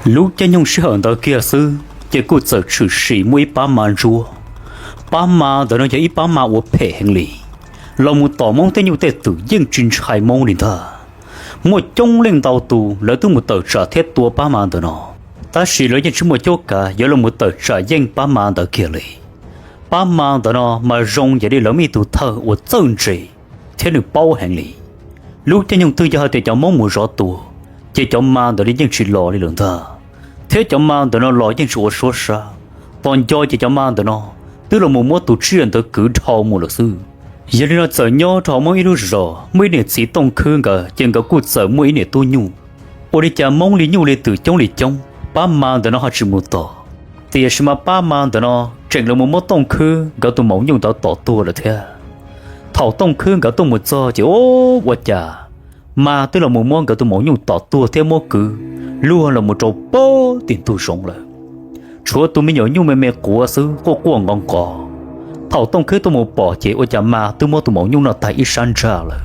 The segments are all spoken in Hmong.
Lub caij nyoog sij hawm ntawd kiag xwb ces kuj txawm tshwm sim muaj ib pab ma ntsuab. Pab ma ntawd no yog ib pab ma uas phem heev li, los mus tom Hmoob tej nyuj tej twm yeej tsis ntshai Hmoob li ntag. Muaj coob leej ntau tus lawv twb mus tawm tsam thiab tua pab ma ntawm no, tab sis lawv yeej tsis muaj cuab kav yuav los mus tawm tsam yeej pab ma ntawd kiag li. Pab ma ntawm no mas zoo yam li lawv muaj ib tug thawj uas txawj ntse thiab nws paub heev li. Lub caij nyoog twg yog hais tias cov Hmoob mus zov tua, ces cov ma ntawd li yeej tsis los li lawm ntag, thiab cov ma ntawm no los yeej tsis ua suab sab. Tos nco ces cov ma ntawm no twb los mus muab tus tsiaj ntawd kwv dhau mus lawm xwb. Yog li no txawm nyob rau hauv Hmoob ib lub zos muaj ib niam txiv Tooj Khwb nkawd ces nkawd kuj txawm muaj ib niam tub nyuj. Ua li cas Hmoob li nyuj li twm coob li coob, pab ma ntawm no ho tsis mus tom, tiam sis mas pab ma ntawm no tseem los mus muab Tooj Khwb nkawd tus maum nyuj ntawd tom tuag lawm thiab. Thaum Tooj Khwb nkawd tuaj mus txog ces ua cas ma twb los mus muab nkawd tus maum nyuj tom tuag thiab muab kwv luag los mus rau pem tim ntug zoov lawm. Tshuav tus me nyuam nyuj me me quav xwb quaj quaj nqov nqov. Thaum Tooj Khwb tuaj mus pom ces ua cas ma twb muab tus maum nyuj noj tag ib sab ntsag lawm.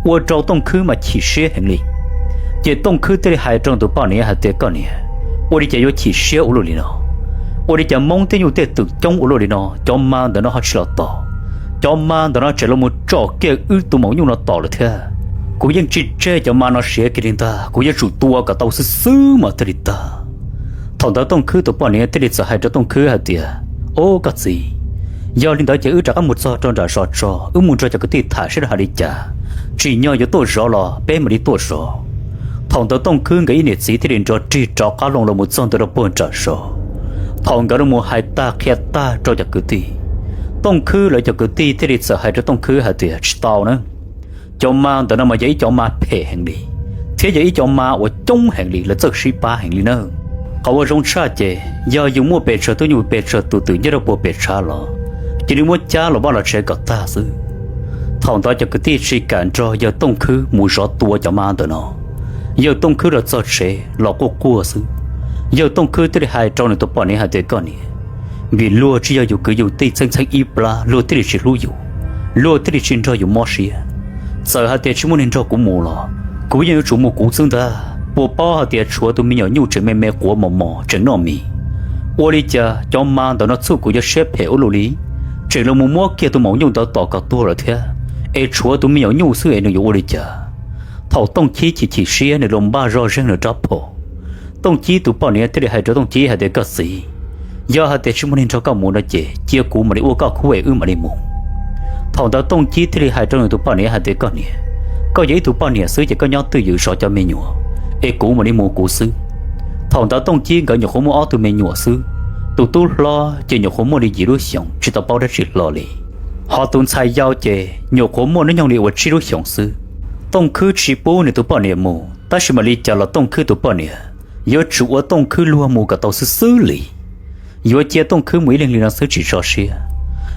Ua rau Tooj Khwb mas chim siab heev li. Ces Tooj Khwb thiaj li hais rau tus poj niam hais tias, koj niam, ua li cas yuav chim siab ua luaj li no? Ua li cas Hmoob tej nyuj tej twm coob ua luaj li no, cov ma ntawm no ho tsis los tom? Cov ma ntawm no tseem los mus tsom kiag wb tus maum nyuj no tom lawm thiab. Kuv yeej tsis tseg cov ma no siav kiag li ntag, kuv yuav tsum tua kom tau xwb xwb mas thiaj li tag. Thaum ntawd Tooj Khwb tus poj niam thiaj li txawm hais rau Tooj Khwb hais tias, o koj txiv, yog li ntawd ces wb rov qab mus txog rau nram zos tso, wb mus nrog cov kwv tij tham seb lawv hais li cas. Tsim nyog yuav tuaj zov los peb mam li tuaj zov. Thaum ntawd Tooj Khwb nkawd ib niam txiv thiaj li nrov rig rov qab loo los mus txog ntua rau puag nram zos. Thaum nkawd los mus hais tag qhia tag rau cov kwv tij, Tooj Khwb lawv cov kwv tij thiaj li txawm hais rau Tooj Khwb hais tias, tsis tau na, cov ma ntawm no mas yog ib cov ma phem heev li, thiab yog ib cov ma uas coob heev li, lawv txawj sib pab heev li na. Qhov uas zoo tshaj ces yog yus muaj pes tsawg tub nyuj pes tsawg tus twm nyob rau puag pem tshav los, cia li muab cab los vaj los tsev kom tag xwb. Thaum ntawd cov kwv tij tsis kam nrog yawg Tooj Khwb mus zov tua cov ma ntawm no. Yawg Tooj Khwb los txog tsev los quaj quaj xwb. Yawg Tooj Khwb thiaj li hais rau nws tus poj niam hais tias, koj niam, vim luag tsis yog yus kwv yus tij txheeb txheeb ib plab, luag thiaj li tsis hlub yus, luag thiaj li tsis nrog yus mob siab. Txawm hais tias tsis muaj neeg nrog kuv mus los kuv yeej yuav tsum mus kuv xwb ntag. Puas paub hais tias tshuav tus me nyuam nyuj tseem me me quav mos mos tseem noj mis, ua li cas cov ma ntawm no txhub kuv cov siab phem ua luaj li, tseem los mus muab kiag tus maum nyuj ntawd tom kom tuag lawm thiab, es tshuav tus me nyuam nyuj xwb es nws yuav ua li cas? Thaum Tooj Khwb chim chim siab nws los npaj zoj zeeg nws rab phom. Tooj Khwb tus poj niam thiaj li hais rau Tooj Khwb hais tias, koj txiv, yog hais tias tsis muaj neeg nrog koj mus no ces cia kuv mam li ua koj khub es wb mam li mus. Thaum ntawd Tooj Khwb thiaj li hais rau nws tus poj niam hais tias, koj niam, koj yog ib tug poj niam xwb ces koj nyob twj ywm zov cov me nyuam, es kuv mam li mus kuv xwb. Thaum ntawd Tooj Khwb nkawd nyuam qhuav muaj ob tug me nyuam xwb. Tus tub hlob ces nyuam qhuav muaj li yim lub xyoos tsis tau paub dab tsi hlo li, ho tus ntxhais yau ces nyuam qhuav muaj hnub nyoog li uas tsib lub xyoos xwb. Tooj Khwb tsis pub nws tus poj niam mus, tab sis mam li cas los Tooj Khwb tus poj niam yuav tsum ua Tooj Khwb luag mus kom tau xwb xwb li. Yuav cia Tooj Khwb mus ib leeg li no xwb tsis tso siab.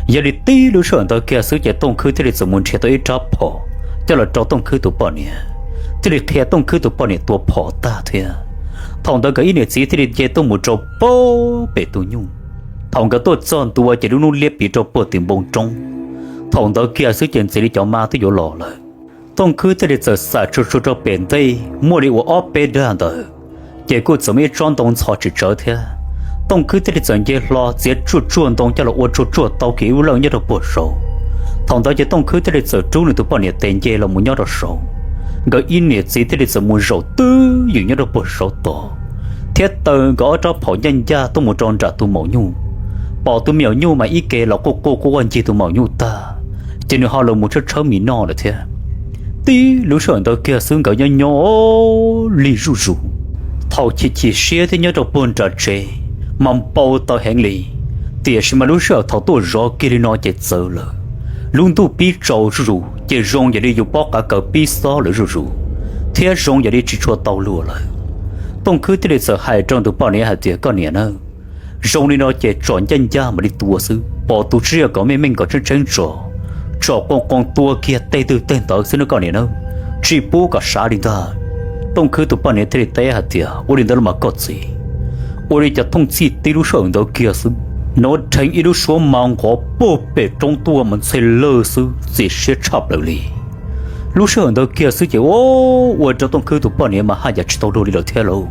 Yog li tib lub sij hawm ntawd kiag xwb ces Tooj Khwb thiaj li txawm mus nrhiav tau ib rab phom coj los rau Tooj Khwb tus poj niam, thiaj li qhia Tooj Khwb tus poj niam tua phom tag thiab. Thaum ntawd nkawd ib niam txiv thiaj li nce tuaj mus rau puag pem tus nyuj. Thaum nkawd tuaj txog ntua ces lub hnub liab pliv rau puag tim npoo roob. Thaum ntawd kiag xwb ces ntxim li cov ma twb yuav los lawm. Tooj Khwb thiaj li txawm xam tsuag tsuag rau pem ntej muaj li uas ob peb dag ntawd, ces kuj txawm muaj ib tsob ntoo ntxhov tsis tsawv thiab. Tooj Khwb thiaj li txawm nce hlo txiav tsuag tsuag ntoo coj los ua tsuag tsuag tau kiag ib lub lawj nyob rau puag saud. Thaum ntawd ces Tooj Khwb thiaj li txawm rub nws tus poj niam tes nce los mus nyob rau saud. Nkawd ib niam txiv thiaj li txawm mus zaum twj ywm nyob rau puag saud tod, thiab taw nkawd ob rab phom ncaj ncaj tuaj mus rau nram tus maum nyuj. Pom tus me nyuam nyuj mas ib ke los quaj quaj quaj quaj ncig tus maum nyuj tag, ces nws ho los mus tshawb tshawb mis noj lawm thiab. Tib lub sij hawm ntawd kiag xwb nkawd nyob nyob lig zuj zus. Thaum chim chim siab thiab nyob rau puag nram tsev mas npau taws heev li, tiam sis mas lub sij hawm thaum tuaj zov kiag li no ces txawv lawm. Lub ntuj pib tsaus zuj zus ces zoo yam li yus pob qav kaws pib xob lawm zuj zus, thiab zoo yam li tsis tshua tau luag lawm. Tooj Khwb thiaj li txawm hais rau tus poj niam hais tias, koj niam na, zoo li no ces tsom ncaj ncaj mam li tua xwb, pom tus tsiaj kom meej meej kom tseeb tseeb tso, tsom qoos qoos tua kiag tej twg tej ntawd xwb na koj niam na, tsis pub kom sav li ntag. Tooj Khwb tus poj niam thiaj li teb hais tias, ua li ntawd los mas koj txiv. Ua li cas thooj txhij tib lub sij hawm ntawd kiag xwb, hnov dheev ib lub suab ma nqov puag pem roob tuaj mas ntxhe lawj xwb, txias siab tshaj plaws li. Lub sij hawm ntawd kiag xwb ces ua, ua rau Tooj Khwb tus poj niam mas haj yam tsis tau luag li lawm thiab lauj.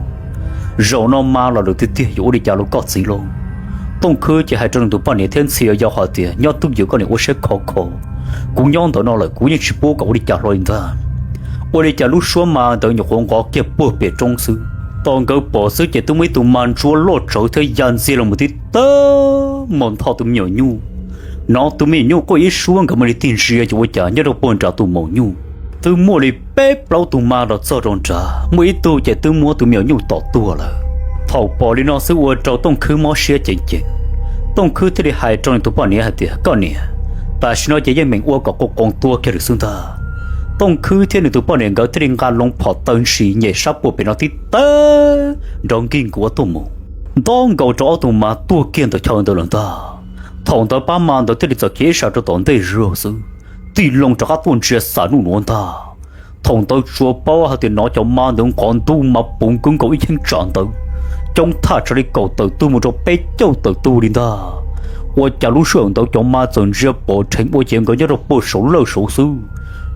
Zaum no mas los lawm tiag tiag, yuav ua li cas los koj txiv lauj? Tooj Khwb ces hais rau nws tus poj niam thiab ntxhi yau hais tias, nyob twj ywm koj niam ua siab khov kho, kuv nyob ntawm no lawm kuv yeej tsis pub kom ua li cas hlo li ntag. Ua li cas lub suab ma ntawd nyuam qhuav nqov kiag puag pem roob xwb, tos nkawd pom xwb ces twb muaj ib tug ma ntsuab loj tsawv thiab ya ntxiag los mus tib tag mos ntho tus me nyuam nyuj. Hnov tus me nyuam nyuj quaj ib suab nkawd mam li tig ntsia ces ua cas nyob rau puag nram tus maum nyuj twb muaj li peb plaub tug ma los txog rau nrad, muaj ib tug ces twb muab tus me nyuam nyuj tom tuag lawm. Thaum pom li no xwb ua rau Tooj Khwb mob siab ceev ceev. Tooj Khwb thiaj li hais rau nws tus poj niam hais tias, koj niam, tam sim no ces yeej meem ua kom quaj qoos tua kiag lawm xwb ntag. Tooj Khwb thiab nws tus poj niam nkawd thiaj li nqa loo phom taw ntshis nyem sab puag pem no tib tag nrov nkig nkuav tuaj mus, nto nkaus rau ob tug ma tuag kiag ntawm chaw ntawd lawm ntag. Thaum ntawd pab ma ntawd thiaj li txawm khiav ib sab rau tom ntej zog xwb, tig loo rov qab tuaj ntsia xam nuj nuav ntag. Thaum ntawd tsuas paub hais tias hnov cov ma ntawd nqov ntuj mas puv nkaus ib cheeb tsam ntawd, coob thaj tsam li kaum tawm tug mus rau peb caug tawm tug li ntag. Ua cas lub sij hawm ntawd cov ma txawm ntsia pom rheev ua ces nkawd nyob rau puag saum lawj saud xwb.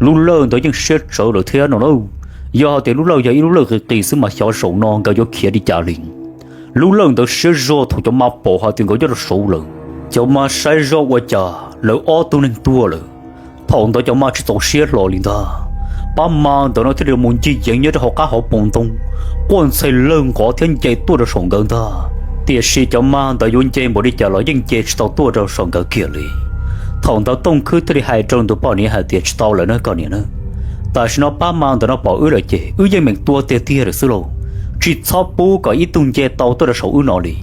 Lub lawj ntawd yeej siab tsawv lawm thiab no lauj. Yog hais tias lub lawj yog ib lub lawj qis qis xwb mas xyov zaum no nkawd yuav khiav li cas li. Lub lawj ntawd siab zog thaum cov ma pom hais tias nkawd nyob rau saud lawm. Cov ma saib zoj ua cas lawv ob tug neeg tuag lawm. Thaum ntawd cov ma tsis txaus siab hlo li ntag, pab ma ntawd no thiaj li mus ncig yeev nyob rau hauv qab hauv paus ntoo, quaj ntxhee lawg nqov thiab nce tuaj rau saum nkawd ntag. Tiam sis cov ma ntawd yuav nce npaum li cas los yeej nce tsis tau tuaj rau saum nkawd kiag li. Thaum ntawd Tooj Khwb thiaj li hais rau tus poj niam hais tias, tsis tau lawm na koj niam na, tam sim no pab ma ntawm no pom wb lawm ces wb yeej meem tua tiag tiag lawm xwb lauj. Tsis txhob pub kom ib tug nce tau tuaj rau saum wb no li.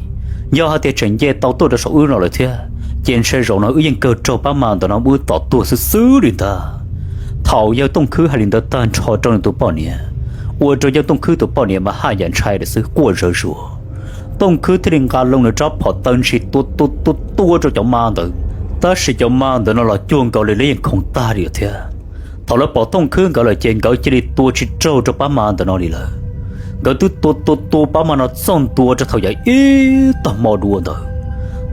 Yog hais tias tseem nce tau tuaj rau saum wb no lawm thiab, ces ntshe zaum no wb yeej kawg raug pab ma ntawm no muab wb tom tuag xwb xwb li ntag. Thaum yawg Tooj Khwb hais li ntawd tag nrho rau nws tus poj niam, ua rau yawg Tooj Khwb tus poj niam mas haj yam ntshai lawm xwb, quaj zawv zuav. Tooj Khwb thiaj li nqa loo nws rab phom taw ntshis tua tua tua tua rau cov ma ntawd, tab sis cov ma ntawd no los cuag nkaus li lawv yeej khoom tag li lawm thiab. Thaum lawv pom Tooj Khwb nkawd lawm ces nkawd cia li tua tsis raug rau pab ma ntawm no li lawm. Nkawd twb tua tua tua pab ma no txog ntua rau thaum yog ib tag hmo dua ntawd.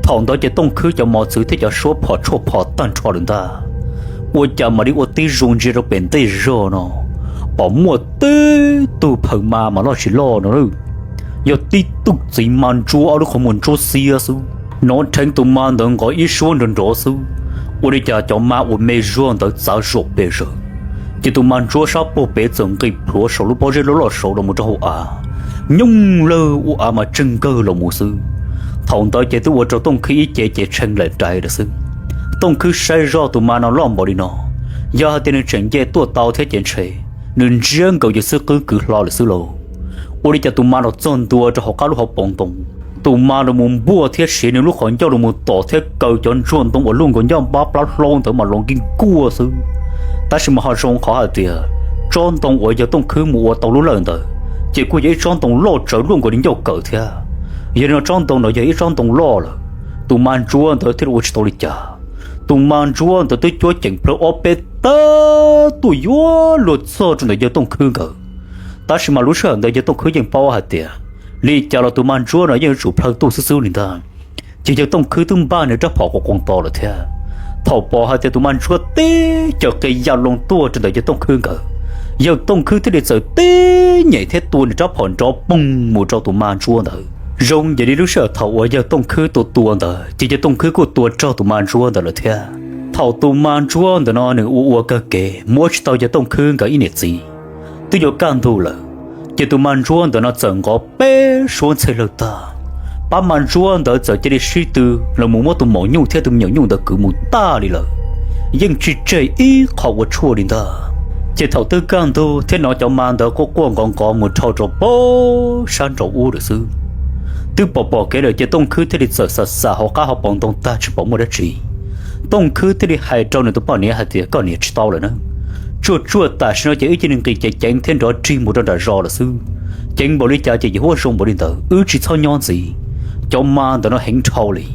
Thaum ntawd ces Tooj Khwb cov mos txwv thiab cov suab phom tshuaj phom tag nrho lawm ntag. Ua cas mam li ua tib zoo ntsia rau pem ntej zog no, pom muaj tib tug phaws ma mas loj tsis loj no, yog tib tug txiv ma ntsuab ob lub qhov muag ntsuab xiab xwb. Hnov rheev tus ma ntawd nqov ib suab nrov nrov xwb, ua li cas cov ma uas me zog ntawd txav zuam pes zawg. Ces tus ma ntsuab sab puag pem txawm nqis plhuav saum lub pob zeb loj loj saud los mus rau hauv av, nyooj lawg ua av mas tseeg nkawg los mus xwb. Thaum ntawd ces twb ua rau Tooj Khwb ib ce ces tshee laim rais lawm xwb. Tooj Khwb saib zoj tus ma no loj npaum li no, yog hais tias nws tseem nce tuaj tau thiab ces ntshe nws ntsiab nkaus yawg xwb qwb kwv hlo lawm xwb lauj. Ua li cas tus ma los txog ntua rau hauv qab lub hauv paus ntoo, tus ma los mus npuaj thiab siv nws lub qhov ncauj los mus tom thiab kaw cov ntsuag ntoo uas luaj nkaus ncauj npab plab hlaub ntawd mas los nkig nkuaj xwb. Tab sis mas ho zoo qhov hais tias tsob ntoo uas yawg Tooj Khwb mus ua tau lub lawj ntawd ces kuj yog ib tsob ntoo loj tsawv luaj nkaus li ncauj kawm thiab. Yog li no tsob ntoo no yog ib tsob ntoo loj lawm, tus ma ntsuab ntawd thiaj li ua tsis tau li cas. Tus ma ntsuab ntawd twb cuab ceem plawv ob peb tag tuaj yuav luag txog rau ntawm yawg Tooj Khwb nkawd. Tab sis mas lub sij hawm ntawd yawg Tooj Khwb yeej paub hais tias li cas los tus ma ntsuab no yeej yuav tsum plhaw tuaj xwb xwb li ntag. Ces yawg Tooj Khwb twb npaj nws rab phom quas qoos to lawm thiab. Thaum pom hais tias tus ma ntsuab tib caws qe ya loo tuaj rau ntawm yawg Tooj Khwb nkawd, yawg Tooj Khwb thiaj li txawm tib nyem thiab tua nws rab phom nrov poog mus rau tus ma ntsuab ntawd. Zoo yam li lub sij hawm thaum uas yawg Tooj Khwb tua tua ntawd ces yawg Tooj Khwb kuj tua raug tus ma ntsuab ntawd lawm thiab. Thaum tus ma ntsuab ntawm no nws ua ua kawg kev muab tsis tau yawg Tooj Khwb nkawd ib niam txiv, twb yuav kaj ntug lawm, ces tus ma ntsuab ntawm no txawm nqov peb suab ntxhe lawg tag. Pab ma ntsuab ntawd txawm cia li sib tw los mus muab tus maum nyuj thiab tus me nyuam nyuj ntawd kwv mus tag li lawm, yeej tsis tseg ib qho ua tshuaj li ntag. Ces thaum twb kaj ntug thiab hnov cov ma ntawd quaj quaj nqov nqov mus dhau rau pem sab nraum ub lawm xwb, twb pom pom kev lawm ces Tooj Khwb thiaj li txawm xam xam hauv qab hauv paus ntoo tag tsis pom muaj dab tsi. Tooj Khwb thiaj li hais rau nws tus poj niam hais tias, koj niam, tsis tau lawm na, tsuag tsuag tam sim no ces wb cia li nqis ceev ceev thiab nrov rig mus rau nram zos lawm xwb. Ceev npaum li cas ces yus huab zoo npaum li ntawd, wb tsis txhob nyob ntxiv. Cov ma ntawm no heev dhau li,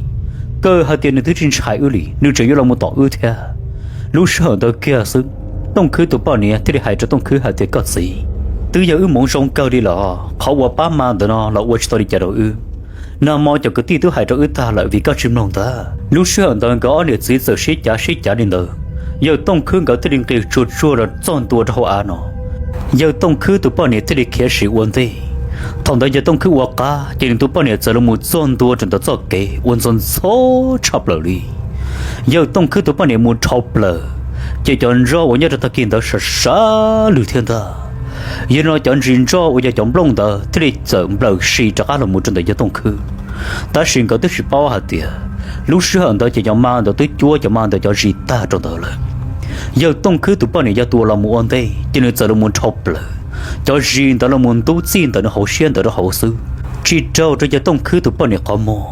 kawg hais tias nws twb tsis ntshai wb li, nws tseem yuav los mus tom wb thiab. Lub sij hawm ntawd kiag xwb, Tooj Khwb tus poj niam thiaj li hais rau Tooj Khwb hais tias, koj txiv, twb yog wb hmoov zoo kawg li los qhov uas pab ma ntawm no los ua tsis tau li cas rau wb. Nag hmo cov kwv tij twb hais rau wb tag lawm vim koj tsis mloog ntag. Lub sij hawm ntawd nkawd ob niam txiv txawm sib cav sib cav li ntawd, yawg Tooj Khwb nkawd thiaj li nqis tsuag tsuag los txog ntua rau hauv av no. Yawg Tooj Khwb tus poj niam thiaj li khiav sim ua ntej, Thaum ntawd yawg Tooj Khwb ua qab ces nws tus poj niam txawm los mus txog ntua rau ntawm txoj kev uas ntxhov ntxhov tshaj plaws li. Yawg Tooj Khwb tus poj niam mus dhau plaws, ces cov ntsoj uas nyob rau tag kis ntawd sav sav lwg thiab ntag. Yog li no cov ntsis ntsoj uas yog cov nplooj ntawd thiaj li txawm nplawm si rov qab los mus rau ntawm yawg Tooj Khwb. Tab sis nkawd twb tsis paub hais tias lub sij hawm ntawd ces cov ma ntawd twb cuab cov ma ntawd cov zis tag rau ntawd lawm. Yawg Tooj Khwb tus poj niam yog tus uas los mus ua ntej, ces nws txawm los mus dhau plaws, cov zis ntawd los mus ntub txij ntawm nws hauv siab ntawd rau hauv xwb, tsis raug rau yawg Tooj Khwb tus poj niam qhov muag.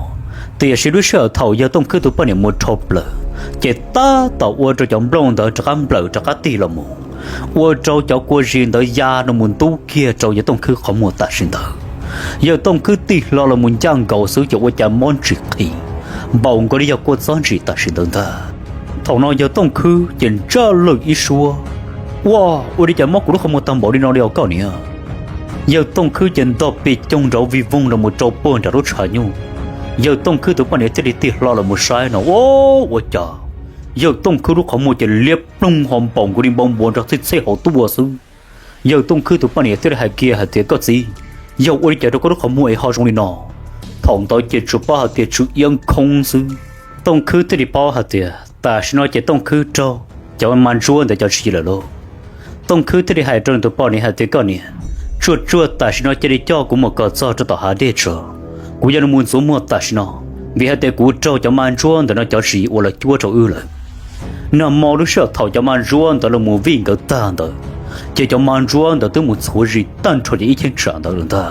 Tiam sis lub sij hawm thaum yawg Tooj Khwb tus poj niam mus dhau plaws, ces tab tom ua rau cov nplooj ntawd rov qab nplawm rov qab tig los mus, ua rau cov kua zis ntawd ya los mus ntub kiag rau yawg Tooj Khwb qhov muag tam sim ntawd. Yawg Tooj Khwb tig hlo los mus ncaj nkaus xwb ces ua cas mob ntsis qhi, npaum nkaus li yog kua txob ntsim tam sim ntawd ntag. Thaum no yawg Tooj Khwb ces ntsaj lwj ib suab, Ua, ua li cas mob kuv lub qhov muag tag npaum li no li os koj niam? Yawg Tooj Khwb ces ntog pes coog nraud vij voog los mus rau puag nram lub tshav nyuj. Yawg Tooj Khwb tus poj niam thiaj li tig hlo los mus saib no, ua, ua cas yawg Tooj Khwb lub qhov muag ces liab ploog ho npaum nkaus li npau npuas nrog txhej txhej hauv tuaj xwb. Yawg Tooj Khwb tus poj niam thiaj li hais kiag hais tias, Koj txiv, yog ua li cas rau koj lub qhov muag es ho zoo li no? Thaum ntawd ces tsuas paub hais tias tsw iab khoob xwb. Tooj Khwb thiaj li paub hais tias tam sim no ces Tooj Khwb raug cov ma ntsuab ntawd cov zis lawm lauj. Tooj Khwb thiaj li hais rau nws tus poj niam hais tias, Koj niam, tsuag tsuag tam sim no cia li coj kuv mus kom txog rau tom hav dej tso, kuv yuav los mus ntxuav muag tam sim no, vim hais tias kuv raug cov ma ntsuab ntawm no cov zis uas lawv cuab rau wb lawm. Nag hmo lub sij hawm thaum cov ma ntsuab ntawd los mus vij nkawd tag ntawd, ces cov ma ntsuab ntawd twb mus txhuav zis tag nrho ces ib cheeb tsam ntawd lawm ntag.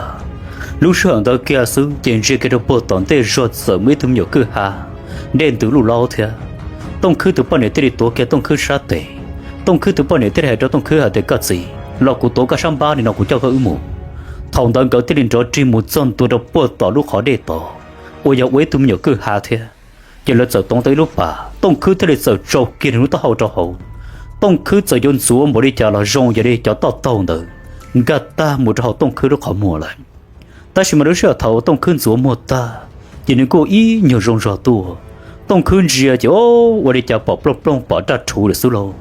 Lub sij hawm ntawd kiag xwb ces ntsia kiag rau puag tom ntej zog txawm muaj ib tug me nyuam kwj ha, dej ntws luj laub thiab. Tooj Khwb tus poj niam thiaj li tuav kiag Tooj Khwb sab tes. Tooj Khwb tus poj niam thiaj li hais rau Tooj Khwb hais tias, Koj txiv, los kuv tuav koj sab npab li no kuv coj koj wb mus. Thaum ntawd nkawd thiaj li nrov rig mus txog ntua rau puag tom lub qhov dej tod uas yog ua ib tug me nyuam kwj ha thiab. Ces lawv txawm toov tau ib lub pas, Tooj Khwb thiaj li txawm tsau kiag nws lub taub hau rau hauv. Tooj Khwb txawm yuav ntxuav npaum li cas los zoo yog li cov toj taug ntawd nkag tag mus rau hauv Tooj Khwb lub qhov muag lawm. Tab sis mas lub sij hawm thaum Tooj Khwb ntxuav muag tag, ces nws kuj ib nyuag zoo zog tuaj. Tooj Khwb ntsia ces ua li cas pom plooj plooj pom daj rhuv lawm xwb lauj.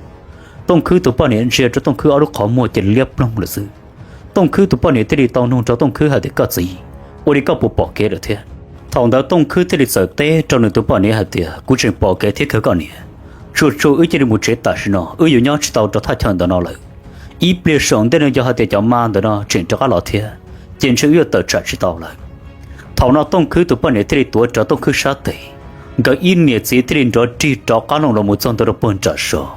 Tooj Khwb tus poj niam ntsia rau Tooj Khwb ob lub qhov muag ces liab ploog lawm xwb. Tooj Khwb tus poj niam thiaj li tau nug rau Tooj Khwb hais tias, Koj txiv, ua li koj puas pom kev lawm thiab? Thaum ntawd Tooj Khwb thiaj li txawm teb rau nws tus poj niam hais tias, Kuv tseem pom kev thiab kawg koj niam. Tsuag tsuag wb cia li mus tsev tam sim no, wb yuav nyob tsis tau rau thaj chaw ntawm no lawm. Ib pliag saum ntej no yog hais tias cov ma ntawm no tseem rov qab los thiab, ces ntshe wb yuav tawm tsam tsis tau lawm. Thaum no Tooj Khwb tus poj niam thiaj li tuav rawv Tooj Khwb sab tes, nkawd ib niam txiv thiaj li nrov rig rov qab los mus txog ntua rau puag nram zos.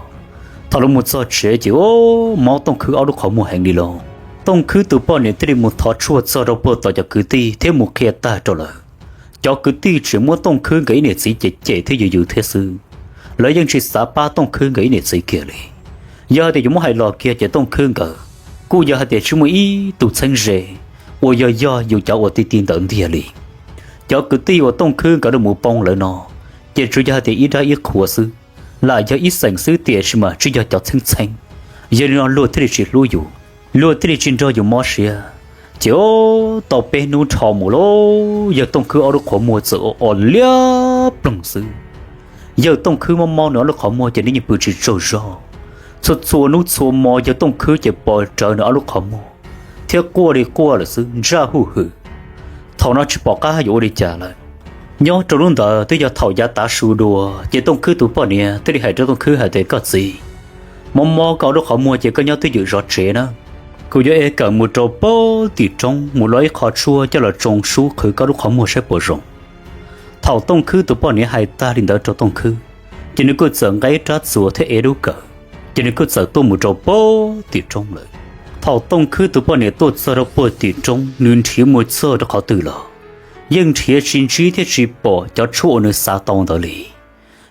Thaum los mus txog tsev ces mob Tooj Khwb ob lub qhov muag heev li lauj. Tooj Khwb tus poj niam thiaj li mus thov tshuaj txog rau puag tom cov kwv tij thiab mus qhia tag rau lawv. Cov kwv tij tseem muab Tooj Khwb nkawd ib niam txiv cem cem thiab yws yws thiab xwb. Lawv yeej tsis xav pab Tooj Khwb nkawd ib niam txiv kiag li. Yog hais tias yuav muab hais los kiag ces Tooj Khwb nkawd kuj yog hais tias tsis muaj ib tug txheeb ze uas yog yog yus cov uas ti ti ntawd ntiag li. Cov kwv tij uas Tooj Khwb nkawd los mus poob lawm no, ces tsuas yog hais tias ib dab ib qhua xwb, lam yog ib xeem xwb tiam sis mas tsis yog cov txheeb txheeb. Yog li no luag thiaj li tsis hlub yus, luag thiaj li tsis nrog yus mob siab. Ces tau peb hnub dhau mus lauj, yawg Tooj Khwb ob lub qhov muag txawm o o liab ploog xwb. Yawg Tooj Khwb mob mob nws ob lub qhov muag ces nws yeej pw tsis tsaug zog. Txhua txhua hnub txhua hmo yawg Tooj Khwb ces pos rawv nws ob lub qhov muag thiab quaj li quaj lawm xwb, ntsaj huj hwm. Thaum no tsis pom qab yuav ua li cas lawm. Nyob rau lub ntawd twb yog thaum yav tav su dua, ces Tooj Khwb tus poj niam thiaj li hais rau Tooj Khwb hais tias, Koj txiv, mob mob koj ob lub qhov muag ces koj nyob twj ywm zov tsev na, kuv yuav ev kawm mus rau puag tim roob mus lov ib qho tshuaj coj los tsoo sub qhwv koj lub qhov muag saib puas zoo. Thaum Tooj Khwb tus poj niam hais tag li ntawd rau Tooj Khwb, ces nws kuj txawm nqa ib rab txuas thiab ev lub kawm, ces nws kuj txawm tuaj mus rau puag tim roob lawm. Thaum Tooj Khwb tus poj niam tuaj txog rau puag tim roob, nws nrhiav mus txog rau qhov twg los yeej nrhiav tsis ntsib thiab tsis pom cov tshuaj uas nws xav tau ntawd li.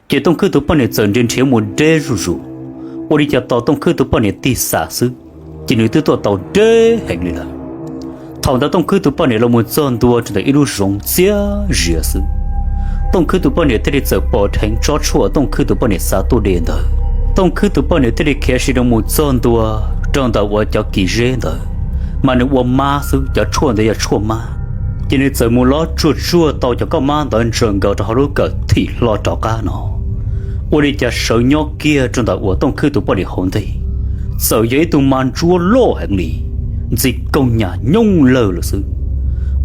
Ces Tooj Khwb tus poj niam txawm nrhiav nrhiav mus deb zuj zus, ua li cas tos Tooj Khwb tus poj niam tig xam xwb, ces nws twb tuaj tau deb heev li lawm. Thaum ntawd Tooj Khwb tus poj niam los mus txog ntua rau ntawm ib lub zoov txiab zias xwb. Tooj Khwb tus poj niam thiaj li txawm pom dheev tsob tshuaj Tooj Khwb tus poj niam xav tuaj de ntawd. Tooj Khwb tus poj niam thiaj li khiav si rau mus txog ntua rau ntawm uas cov kis zeb ntawd, mas nws ua mab xwb, cov tshuaj ntawd yog tshuaj mab. Ces nws txawm mus lob tsuag tsuag tau cov koj mab ntawd ntsaws nkaus rau hauv lub kawm thim hlo rov qab no, ua li cas sawv nyob kiag rau ntawm uas Tooj Khwb tus poj niam hauv ntej, txawm yog ib tug ma ntsuab loj heev li, ntxi kooj nyam nyooj lawg lawm xwb,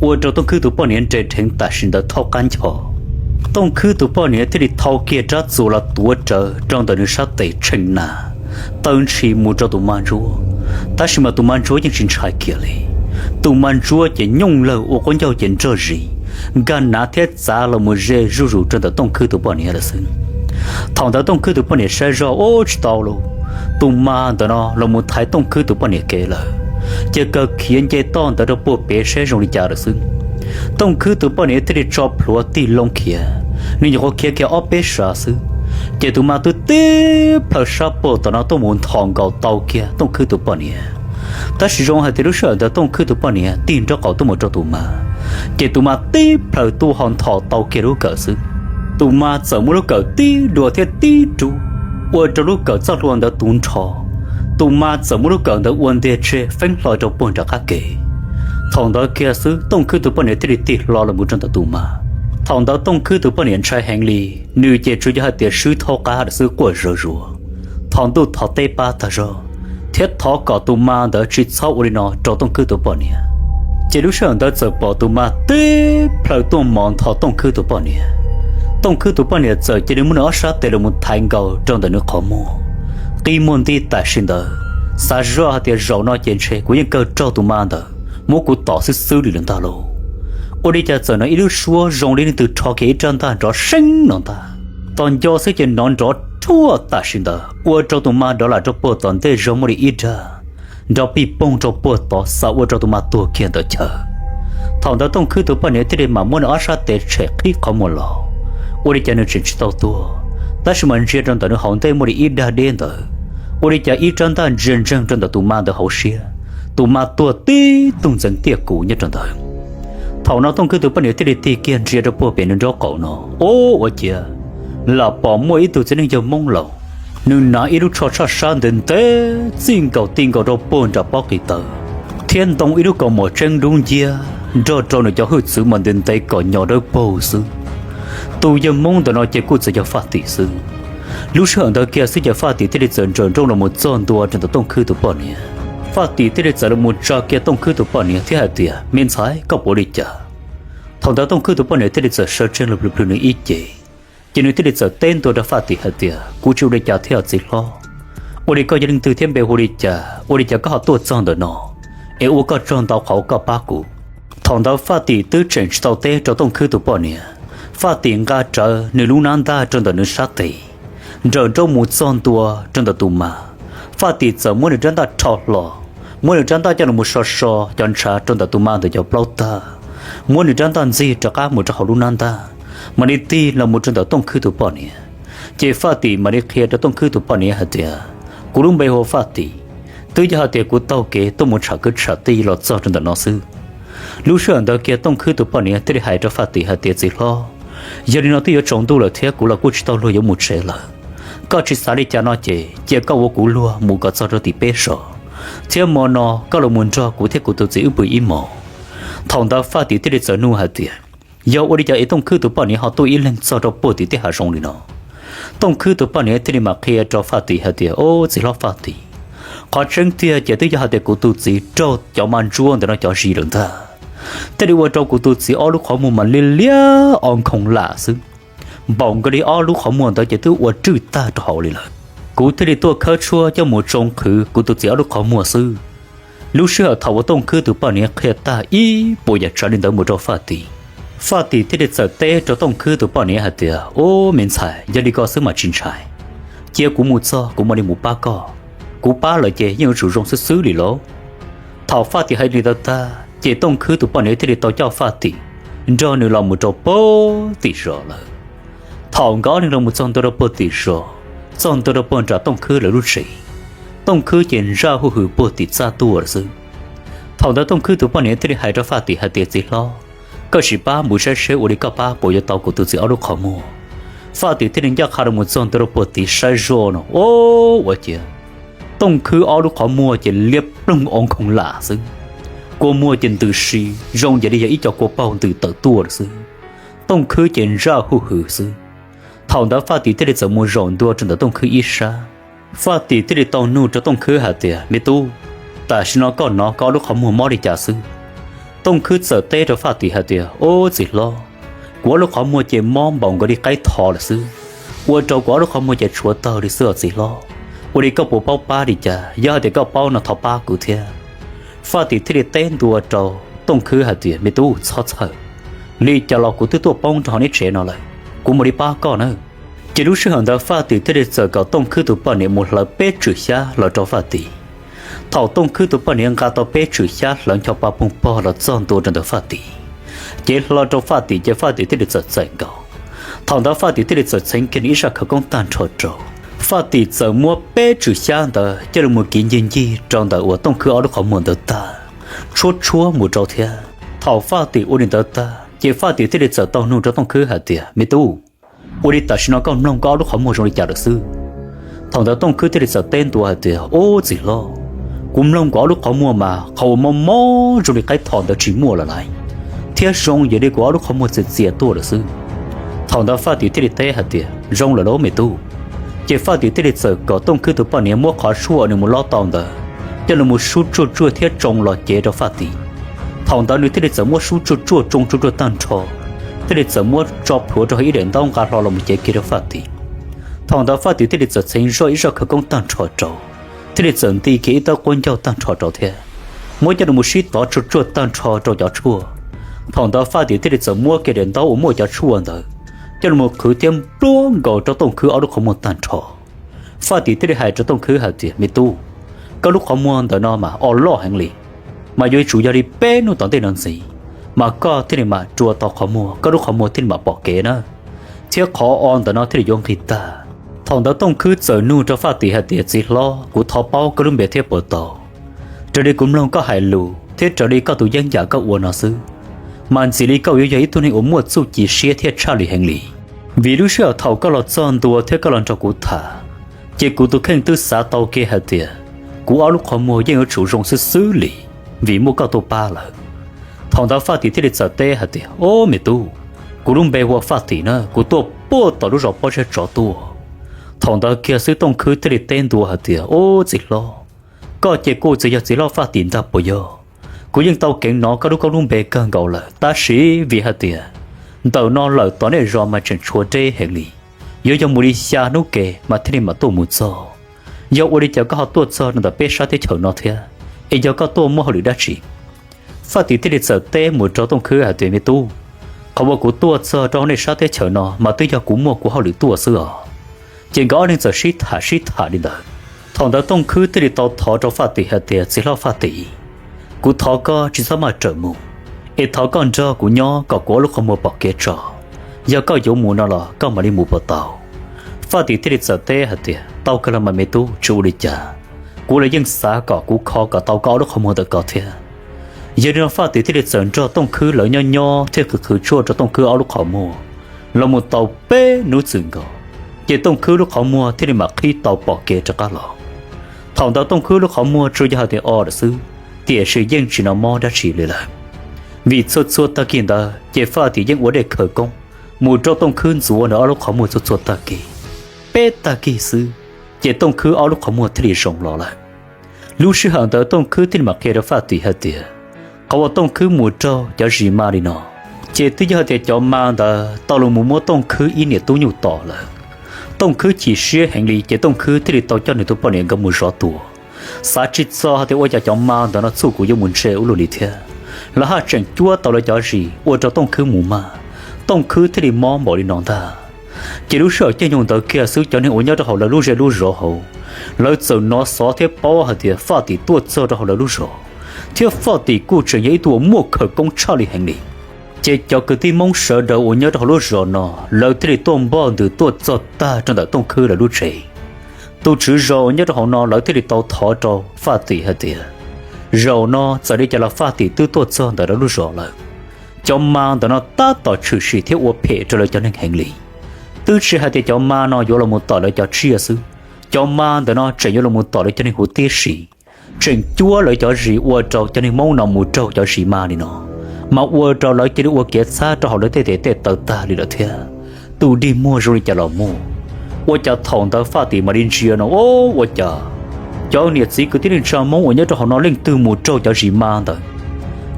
ua rau Tooj Khwb tus poj niam nres dheev tam sim ntawd thaub qab ncho. Tooj Khwb tus poj niam thiaj li thau kiag rab txuas los tuav rawv rau ntawm nws sab tes tshee nas, taw ntshis mus rau tus ma ntsuab. Tab sis mas tus ma ntsuab yeej tsis ntshai kiag li. Tus ma ntsuab ces nyooj lawg ua quab ncauj ces nrog zis, nkag nav thiab txav los mus ze zuj zus rau ntawm Tooj Khwb tus poj niam lawm xwb. Thaum ntawd Tooj Khwb tus poj niam saib zoj ub tsis tau lauj, tus ma ntawm no los mus thaiv Tooj Khwb tus poj niam kev lawm, ces kawg khiav nce toj ntawd rau puag pem saib zoo li cas lawm xwb. Tooj Khwb tus poj niam thiaj li tso plhuav tig loo khiav, nws nyuam qhuav khiav kiag ob peb sab xwb, ces tus ma twb tib plhaw sab puag tom no tuaj mus nthos nkaus tau kiag Tooj Khwb tus poj niam. Tab sis zoo hais tias lub sij hawm ntawd Tooj Khwb tus poj niam tig nraub qaum tuaj mus rau tus ma, ces tus ma tib plhaw tuaj ho nthos tau kiag lub kawm xwb. Tus ma txawm muab lub kawm tib dua thiab tib rub, ua rau lub kawm txoj hlua ntawd tu nrho. Tus ma txawm muab lub kawm ntawd ua ntiag tseg feeb hlo rau puag nram qab ke. Thaum ntawd kiag xwb Tooj Khwb tus poj niam thiaj li tig hlo los mus rau ntawm tus ma. Thaum ntawd Tooj Khwb tus poj niam ntshai heev li, nws ces tsuas yog hais tias swb thaub qab lawm xwb, quaj zuj zus, thov ntuj thov teb pab tag zog, thiab thov kom tus ma ntawd tsis txhob ua li no rau Tooj Khwb tus poj niam. Ces lub sij hawm ntawd txawm pom tus ma tib plhaw tuaj mos nthos Tooj Khwb tus poj niam. Tooj Khwb tus poj niam txawm cia li muab nws ob sab tes los mus thaiv nkaus rau ntawm nws qhov muag, qi muag nti tam sim ntawd, xav zoj hais tias zaum no ces ntshe kuv yeej kawg raug tus ma ntawd muab kuv tom xwb xwb li lawm ntag lauj. Ua li cas txawm hnov ib lub suab zoo li leej twg rho kiag ib rab ntaj nrov seeb no ntag. Tos nco xwb ces hnov nrov ruaj tam sim ntawd ua rau tus ma dov lam rau puag tom ntej zog muaj li ib dag nrov pij poog rau puag tod xav ua rau tus ma tuag kiag ntawd chaw. Thaum ntawd Tooj Khwb tus poj niam thiaj li mam muab nws ob sab tes tshem qhib qhov muag los, ua li cas nws tseem tsis tau tuag, tab sis mas ntsia rau ntawm nws hauv ntej muaj li ib dag deb ntawd, ua li cas ib rab ntaj ntsia ntseeg rau ntawm tus ma ntawd hauv siab, tus ma tuag tib tug ntxeev tiaj kuv nyob rau ntawd. Thaum no Tooj Khwb tus poj niam thiaj li tig kiag ntsia rau puag pem nws nraub qaum no, ub ua ciav lam pom muaj ib tug txiv neej yawg Hmoob laus, nws hnav ib lub tsho tshaj sab ntev ntev txij nkaus ti nkaus rau puag nram pob qis taw, thiab ntoo ib lub kaus mom tseeb dub nciab nrog rau nws cov hwj txwv mas ntev ntev kom nyo dawb paug xwb. Tus yawg Hmoob ntawm no ces kuj txawm yog Faj Tim xwb. Lub sij hawm ntawd kiag xwb ces Faj Tim thiaj li txawm nrawm nrooj los mus txog ntua rau ntawm Tooj Khwb tus poj niam. Faj Tim thiaj li txawm los mus tsa kiag Tooj Khwb tus poj niam thiab hais tias, me ntxhais, koj puas ua li cas? Thaum ntawd Tooj Khwb tus poj niam thiaj li txawm sawv tsees los plhws plhws nws ib ce, ces nws thiaj li txawm teb ntua rau Faj Tim hais tias, kuv tsis ua li cas thiab txiv hlob. Ua li koj yog leej twg thiab npe hu li cas, ua li cas koj ho tuaj txog ntawm no, es ua koj tsaug ntau qhov koj pab kuv. Thaum ntawd Faj Tim twb tseem tsis tau teb rau Tooj Khwb tus poj niam, Faj Tim nqa rawv nws lub nab ntaj rau ntawm nws sab tes, nrawm nrooj mus txog ntua rau ntawm tus ma. Faj Tim txawm muab nws rab ntaj rho hlo, muab nws rab ntaj coj los mus so so cov ntshav rau ntawm tus ma ntawd cov plaub tag, muab nws rab ntaj ntxig rov qab mus rau hauv lub nab ntaj, mam li tig los mus rau ntawm Tooj Khwb tus poj niam. Ces Faj Tim mam li qhia rau Tooj Khwb tus poj niam hais tias, kuv lub npe hu ua Faj Tim, twb yog hais tias kuv taug kev tuaj mus tsham kwv tsham tij los txog rau ntawm no xwb. Lub sij hawm ntawd kiag Tooj Khwb tus poj niam thiaj li hais rau Faj Tim hais tias, txiv hlob, yog li no twb yuav tsaus ntuj lawm thiab kuv los kuj tsis tau luag yuav mus tsev lawm. Koj tsis xav li cas no ces cia koj ua kuv luag mus kom txog rau tim peb zos, thiab hmo no koj los mus nrog kuv thiab kuv tus txiv wb pw ib hmos. Thaum ntawd Faj Tim thiaj li txawm nug hais tias, yog ua li cas es Tooj Khwb tus poj niam ho tuaj ib leeg txog rau puag tim tej hav zoov li no? Tooj Khwb tus poj niam thiaj li mam qhia rau Faj Tim hais tias, o, txiv hlob Faj Tim, qhov tseeb tiag ces twb yog hais tias kuv tus txiv raug cov ma ntsuab ntawm no cov zis lawm ntag. Thiaj li ua rau kuv tus txiv ob lub qhov muag mas liab liab o nkhoos lam xwb, npaum nkaus li ob lub qhov muag ntawd ces twb ua rwj tag rau hauv li lawm. Kuv thiaj li tuaj khawb tshuaj coj mus tsoo qhwv kuv tus txiv ob lub qhov muag xwb. Lub sij hawm thaum uas Tooj Khwb tus poj niam qhia tag ib puas yam tsav li ntawd mus rau Faj Tim, Faj Tim thiaj li txawm teb rau Tooj Khwb tus poj niam hais tias, o, me ntxhais, yog li ko xwb mas tsis ntshai, cia kuv mus txog kuv mam li mus pab koj. Kuv pab lawm ces yeej yuav tsum zoo xwb xwb li lauj. Thaum Faj Tim hais li ntawd tag ces Tooj Khwb tus poj niam thiaj li tau coj Faj Tim nrog nws los mus rau puag tim zos lawm. Thaum nkawd ob leeg los mus txog ntua rau puag tim zos, txog ntua rau puag nram Tooj Khwb lawv lub tsev, Tooj Khwb ces ntsaj huj hwm puag tim txaj tuaj lawm xwb. Thaum ntawd Tooj Khwb tus poj niam thiaj li hais rau Faj Tim hais tias, txiv hlob, koj sim pab mus saib seb ua li koj pab puas yuav tau kuv tus txiv ob lub qhov muag. Faj Tim thiaj li ncaj qha los mus txog ntua rau puag tim saib zoj no, o, ua ciav Tooj Khwb ob lub qhov muag ces liab ploog o nkhoos lam xwb, kua muag ces ntws si zoo yam li yog ib co kua paug ntws tawm tuaj lawm xwb. Tooj Khwb ces ntsaj huj hwm xwb. Thaum ntawd Faj Tim thiaj li txawm mus zaum ntua rau ntawm Tooj Khwb ib sab. Faj Tim thiaj li tau nug rau Tooj Khwb hais tias, me tub, Tam sim no koj hnov koj ob lub qhov muag mob li cas xwb? Tooj Khwb txawm teb rau Faj Tim hais tias, Ub txiv hlob, kuv ob lub qhov muag ces mob npaum nkaus li qaib tho lawm xwb, ua rau kuv ob lub qhov muag ces tshuav tawg li xwb os txiv hlob. Ua li koj puas paub pab li cas? Yog hais tias koj paub no thov pab kuv thiab. Faj Tim thiaj li teb ntua rau Tooj Khwb hais tias, Me tub, txhob txhawj, li cas los kuv twb tuaj poob rau hauv neb tsev no lawm, kuv mam li pab koj nawb. Ces lub sij hawm ntawd Faj Tim thiaj li txawm kom Tooj Khwb tus poj niam mus hlawv peb tswm xyab los rau Faj Tim. Thaum Tooj Khwb tus poj niam nqa tau peb tswm xyab hlawv ncho pa poog pog los txog ntua rau ntawm Faj Tim, cev hlo rau Faj Tim ces Faj Tim thiaj li txawm txais nkaus. Thaum ntawd Faj Tim thiaj li txawm txheev kiag nws ib zaj khawv koob tag nrho rau. Faj Tim txawm muab peb tswm xyab ntawd coj los kiv ncig ncig rau ntawm uas Tooj Khwb ob lub qhov muag ntawd tag, tshuab tshuab mus rau thiab. Thaum Faj Tim ua li ntawd tag ces Faj Tim thiaj li txawm tau nug rau Tooj Khwb hais tias, Me tub, ua li tam sim no koj mloog koj ob lub qhov muag zoo li cas lawm xwb? Thaum ntawd Tooj Khwb thiaj li txawm teb ntua hais tias, Ub txiv hlob, kuv mloog kuv ob lub qhov muag mas qhov uas mob mob zoo li qaib tho ntawd tsis muaj lawm lauj, thiab zoo yam li kuv ob lub qhov muag txias txias tuaj lawm xwb. Thaum ntawd Faj Tim thiaj li teb hais tias, Zoo lawm lauj me tub. Ces Faj Tim thiaj li txawm kom Tooj Khwb tus poj niam muab qhov tshuaj uas nws mus lob tau ntawd coj los sub tsuaj tsuaj thiab tsoo los cev rau Faj Tim. Thaum ntawd nws thiaj li txawm muab sub tsuaj tsuaj tsoo tsuaj tsuaj tag nrho, thiaj li txawm muab tso plhuav rau hauv ib daim ntaub nqa hlo los mus cev kiag rau Faj Tim. Thaum ntawd Faj Tim thiaj li txawm txheev zoj ib zaj khawv koob tag nrho rau, thiaj li txawm nti kiag ib tawb quab ncauj tag nrho rau thiab, muab coj los sib tov tsuaj tsuaj tag nrho rau cov tshuaj. Thaum ntawd Faj Tim thiaj li txawm muab kiag daim ntaub uas muaj cov tshuaj ntawd coj los qhwv thiab npluab nkaus rau Tooj Khwb ob lub qhov muag tag nrho. Faj Tim thiaj li hais rau Tooj Khwb hais tias, Me tub, koj lub qhov muag ntawm no mas o loj heev li, mas yuav tsum yog li peb hnub tom ntej no ntxiv, mas koj thiaj li mam rua tau qhov muag, koj lub qhov muag thiaj li mam pom kev na, thiab qhov o ntawm no thiaj li yuav nqig tag. Thaum ntawd Tooj Khwb txawm nug rau Faj Tim hais tias, Txiv hlob, kuv thov paub koj lub npe thiab puas tau, raws li kuv mloog koj hais lus thiab raws li koj tus yeeb yam koj ua no xwb, mas ntxim li koj yuav yog ib tug neeg uas muaj txuj ci siab thiab tshaj lij heev li. Vim lub sij hawm thaum koj los txog ntua thiab koj los nrog kuv tham, ces kuv tus kheej twb xav tau kiag hais tias kuv ob lub qhov muag yeej yuav tsum zoo xwb xwb li, vim muaj koj tuaj pab lawm. Thaum ntawd Faj Tim thiaj li txawm teb hais tias, Ob me tub, kuv lub npe hu ua Faj Tim na, kuv tuaj puag tom lub zos Pob Zeb Tsov tuaj. Thaum ntawd kiag xwb Tooj Khwb thiaj li teb ntua hais tias, Ub txiv hlob, koj ces kuj txawm yog txiv hlob Faj Tim ntag puas yog? Kuv yeej tau keev hnov koj lub koob lub npe kawg nkaus lawm, tab sis vim hais tias ntawm no lawm tom nej zos mas tseem tshuav deb heev li, yuav yog mus li xya hnub ke mas thiaj li mam tuaj mus txog. Yog ua li cas koj ho tuaj txog rau ntawm peb sab teb chaws no thiab? Es yog koj tuaj muaj hauj lwm dab tsi? Faj Tim thiaj li txawm teb mus rau Tooj Khwb hais tias, Me tub, qhov uas kuv tuaj txog rau hauv nej sab teb chaws no mas twb yog kuv muaj kuv hauj lwm tuaj xwb os. Ces nkawd ob leeg txawm sib tham sib tham li ntawd. Thaum ntawd Tooj Khwb thiaj li tau thov rau Faj Tim hais tias, Txiv hlob Faj Tim, kuv thov koj tsis txhob maj rawm mus, es thov koj nrog kuv nyob kom kuv ob lub qhov muag pom kev tso. Yog koj yuav mus no los koj mam li mus puas tau? Faj Tim thiaj li txawm teb hais tias, Tau kawg los mas me tub, tsis ua li cas. Kuv los yeej xav kom kuv kho kom tau koj ob lub qhov muag ntawm ko thiab. Yog li no Faj Tim thiaj li txawm nrog Tooj Khwb lawv nyob nyob thiab qhwv qhwv tshuaj rau Tooj Khwb ob lub qhov muag los mus tau peb hnub txwm nkaus, ces Tooj Khwb lub qhov muag thiaj li mam qhib tau pom kev rov qab los. Thaum ntawd Tooj Khwb lub qhov muag tsuas yog hais tias o lawm xwb, tiam sis yeej tsis hnov mob dab tsi li lawm. Vim txhua txhua tag kis ntawd ces Faj Tim yeej ua dej khawv koob mus rau Tooj Khwb ntxuav nws ob lub qhov muag txhua txhua tag kis. Peb tag kis xwb, ces Tooj Khwb ob lub qhov muag thiaj li zoo los lawm. Lub sij hawm ntawd Tooj Khwb thiaj li mam qhia rau Faj Tim hais tias, qhov uas Tooj Khwb mus raug cov zis ma li no, ces twb yog hais tias cov ma ntawd tau los mus muab Tooj Khwb ib niam tub nyuj tom lawm. Tooj Khwb chim siab heev li ces Tooj Khwb thiaj li tau coj nws tus poj niam nkawd mus zov tua. Xav tsis txog hais tias ua cas cov ma ntawd no txuj kuv yuav mus ntse ua luaj li thiab, lawv haj tseem cuab tau lawv cov zis ua rau Tooj Khwb mus maj, Tooj Khwb thiaj li mob npaum li no ntag. Ces lub sij hawm caij nyoog ntawd kiag xwb cov neeg uas nyob rau hauv lawv lub zej lub zos hauv, lawv txawm hnov xov thiab paub hais tias Faj Tim tuaj txog rau hauv lawv lub zos, thiab Faj Tim kuj tseem yog ib tug uas muaj khawv koob tshaj li heev li. Ces cov kwv tij Hmoob sawv daws uas nyob rau hauv lub zos no, lawv thiaj li tuaj npoj ntws tuaj txog tag rau ntawm Tooj Khwb lawv lub tsev. Tus tswv zos uas nyob rau hauv no lawv thiaj li tau thov rau Faj Tim hais tias, zaum no txawm li cas los Faj Tim twb tuaj txog ntawm lawv lub zos lawm. Cov ma ntawm no tab tom tshwm sim thiab ua phem rau lawv cov neeg heev li. Twb tsis hais tias cov ma no yuav los mus tom lawv cov tsiaj xwb, cov ma ntawm no tseem yuav los mus tom lawv cov neeg huv tib si, tseem cuab lawv cov zis ua rau cov neeg Hmoob no mus raug cov zis ma li no, mas ua rau lawv cia li ua kev txhab rau hauv lawv tej tes tej taw tag li lawm thiab. Tus dig muag zoo li cas los muaj. Ua cas thaum ntawd Faj Tim mam li ntsia no, ua cas Cov niam txiv kwv tij neej tsa Hmoob uas nyob rau hauv no leej twg mus raug cov zis ma ntawd,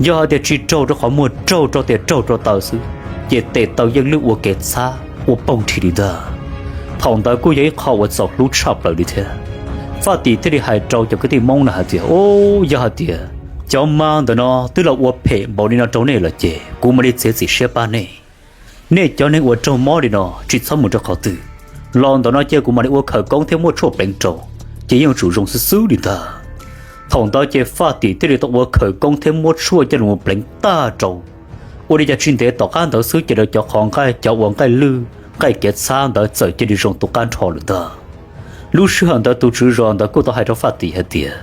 yog hais tias tsis raug rau qhov muag, raug rau tes raug rau taw xwb, ces tes taw yeej lwj ua kev txhab ua poog nrhi li ntag. Thaum ntawd kuj yog ib qho uas txaus hlub tshaj plaws li thiab. Faj Tim thiaj li hais rau cov kwv tij Hmoob no hais tias, Ub, yog hais tias cov ma ntawm no twb los ua phem npaum li no rau nej lawm ces kuv mam li txiav txim siab pab nej. Nej cov neeg uas raug mob li no tsis txhob mus rau qhov twg, los ntawm no cia kuv mam li ua khawv koob thiab muab tshuaj pleev rau, ces yeej yuav tsum zoo xwb xwb li ntag. Thaum ntawd ces Faj Tim thiaj li tau ua khawv koob thiab muab tshuaj coj los pleev tag rau. Ua li cas tsis ntev tom qab ntawd xwb ces lawv cov qhov nqaij, cov uas nqaij lwj, nqaij kev txhab ntawd txawm cia li zoo tu qab nrho lawm ntag. Lub sij hawm ntawd tus tswv zos ntawd kuj tau hais rau Faj Tim hais tias,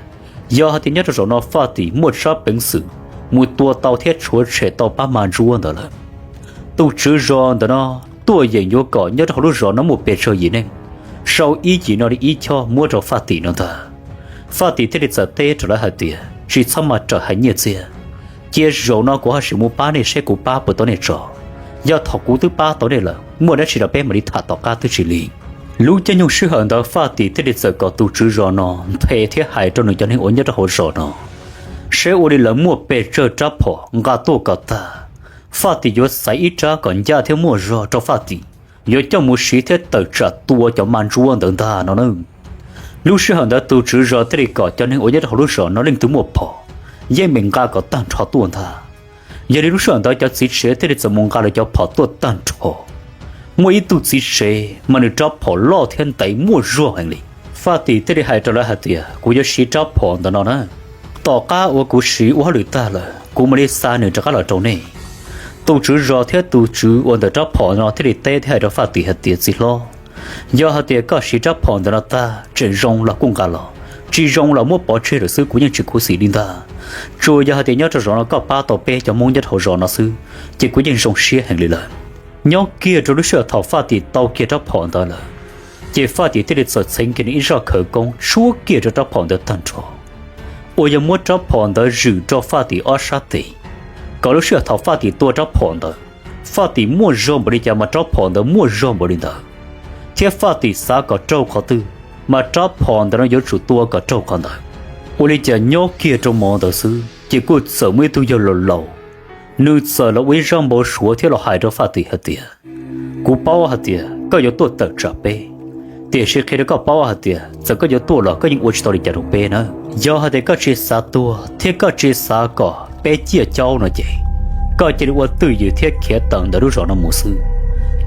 yog hais tias nyob rau zaum no Faj Tim muaj tsab peev xwm mus tua tau thiab tshuav tshem tau pab ma ntsuab ntawd lawm, tus tswv zos ntawm no tuaj yeem yuav kom nyob rau hauv lub zos no muaj pes tsawg yim neeg sau ib yim no li ib choj muab rau Faj Tim no ntag. Faj Tim thiaj li txawm teb rau lawv hais tias, tsis txhob mas rawm hais nyiaj txiag, cia zaum no kuv haj sim mus pab nej seb kuv pab puas tau nej tso. Yog thaum kuv twb pab tau nej lawm, muaj dab tsi los peb mam li tham tom qab twb tsis lig. Lub caij nyoog sij hawm ntawd Faj Tim thiaj li txawm kom tus tswv zos no nthe thiab hais rau nws cov neeg uas nyob rau hauv zos no, seb ua li lawv muaj pes tsawg rab phom nqa tuaj kom tag, Faj Tim yuav xaiv ib rab kom ncaj thiab muaj zog rau Faj Tim yuav coj mus siv thiab tawm tsam tua cov ma ntsuab ntawd ntag no na. Lub sij hawm ntawd tus tswv zos thiaj li kom cov neeg uas nyob rau hauv lub zos no leej twg muaj phom, yeej meem nqa kom tag nrho tuaj ntag. Yog li lub sij hawm ntawd cov txiv tsev thiaj li txawm mus nqa lawv cov phom tuaj tag nrho. Muaj ib tug txiv tsev mas nws rab phom loj thiab ntev muaj zog heev li. Faj Tim thiaj li hais rau lawv hais tias, kuv yuav siv rab phom ntawm no na, tom qab uas kuv siv ua hauj lwm tag lawm kuv mam li xa nws rov qab los rau nej. Tus tswv zos thiab tus tswv uas ntawm rab phom no thiaj li teb thiab hais rau Faj Tim hais tias, txiv hlob, yog hais tias koj siv rab phom ntawm no tag tseem zoo los kuj nqa los, tsis zoo los muab pov tseg lawm xwb kuv yeej tsis khuv xim li ntag. Tsuas yog hais tias nyob rau zaum no koj pab tau peb cov Hmoob nyob rau hauv zos no xwb, ces kuv yeej zoo siab heev li lawm. Nyob kiag rau lub sij hawm thaum Faj Tim tau kiag rab phom ntawd lawm, ces Faj Tim thiaj li txawm txheev kiag nws ib zaj khawv koob tshuab kiag rau rab phom ntawd tag nrho, uas yog muab rab phom ntawd zwm rau Faj Tim ob sab tes, kom lub sij hawm thaum Faj Tim tua rab phom ntawd, Faj Tim muaj zog npaum li cas mas rab phom ntawd muaj zog npaum li ntawd, thiab Faj Tim xav kom raug qhov twg mas rab phom ntawd no yuav tsum tua kom raug qhov ntawd. Ua li cas nyob kiag rau hmo ntawd xwb ces kuj txawm muaj ib tug yawg laus laus, nws txawm los ua ib zaj npau suav thiab los hais rau Faj Tim hais tias, kuv paub hais tias koj yuav tuaj tawm tsam peb, tiam sis qhia rau koj paub hais tias txawm koj yuav tuaj los koj yeej ua tsis tau li cas rau peb na. Yog hais tias koj tsis xav tuag thiab koj tsis xav kom peb ciaj caub no ces, koj cia li ua twj ywm thiab khiav tawm ntawm lub zos no mus xwb,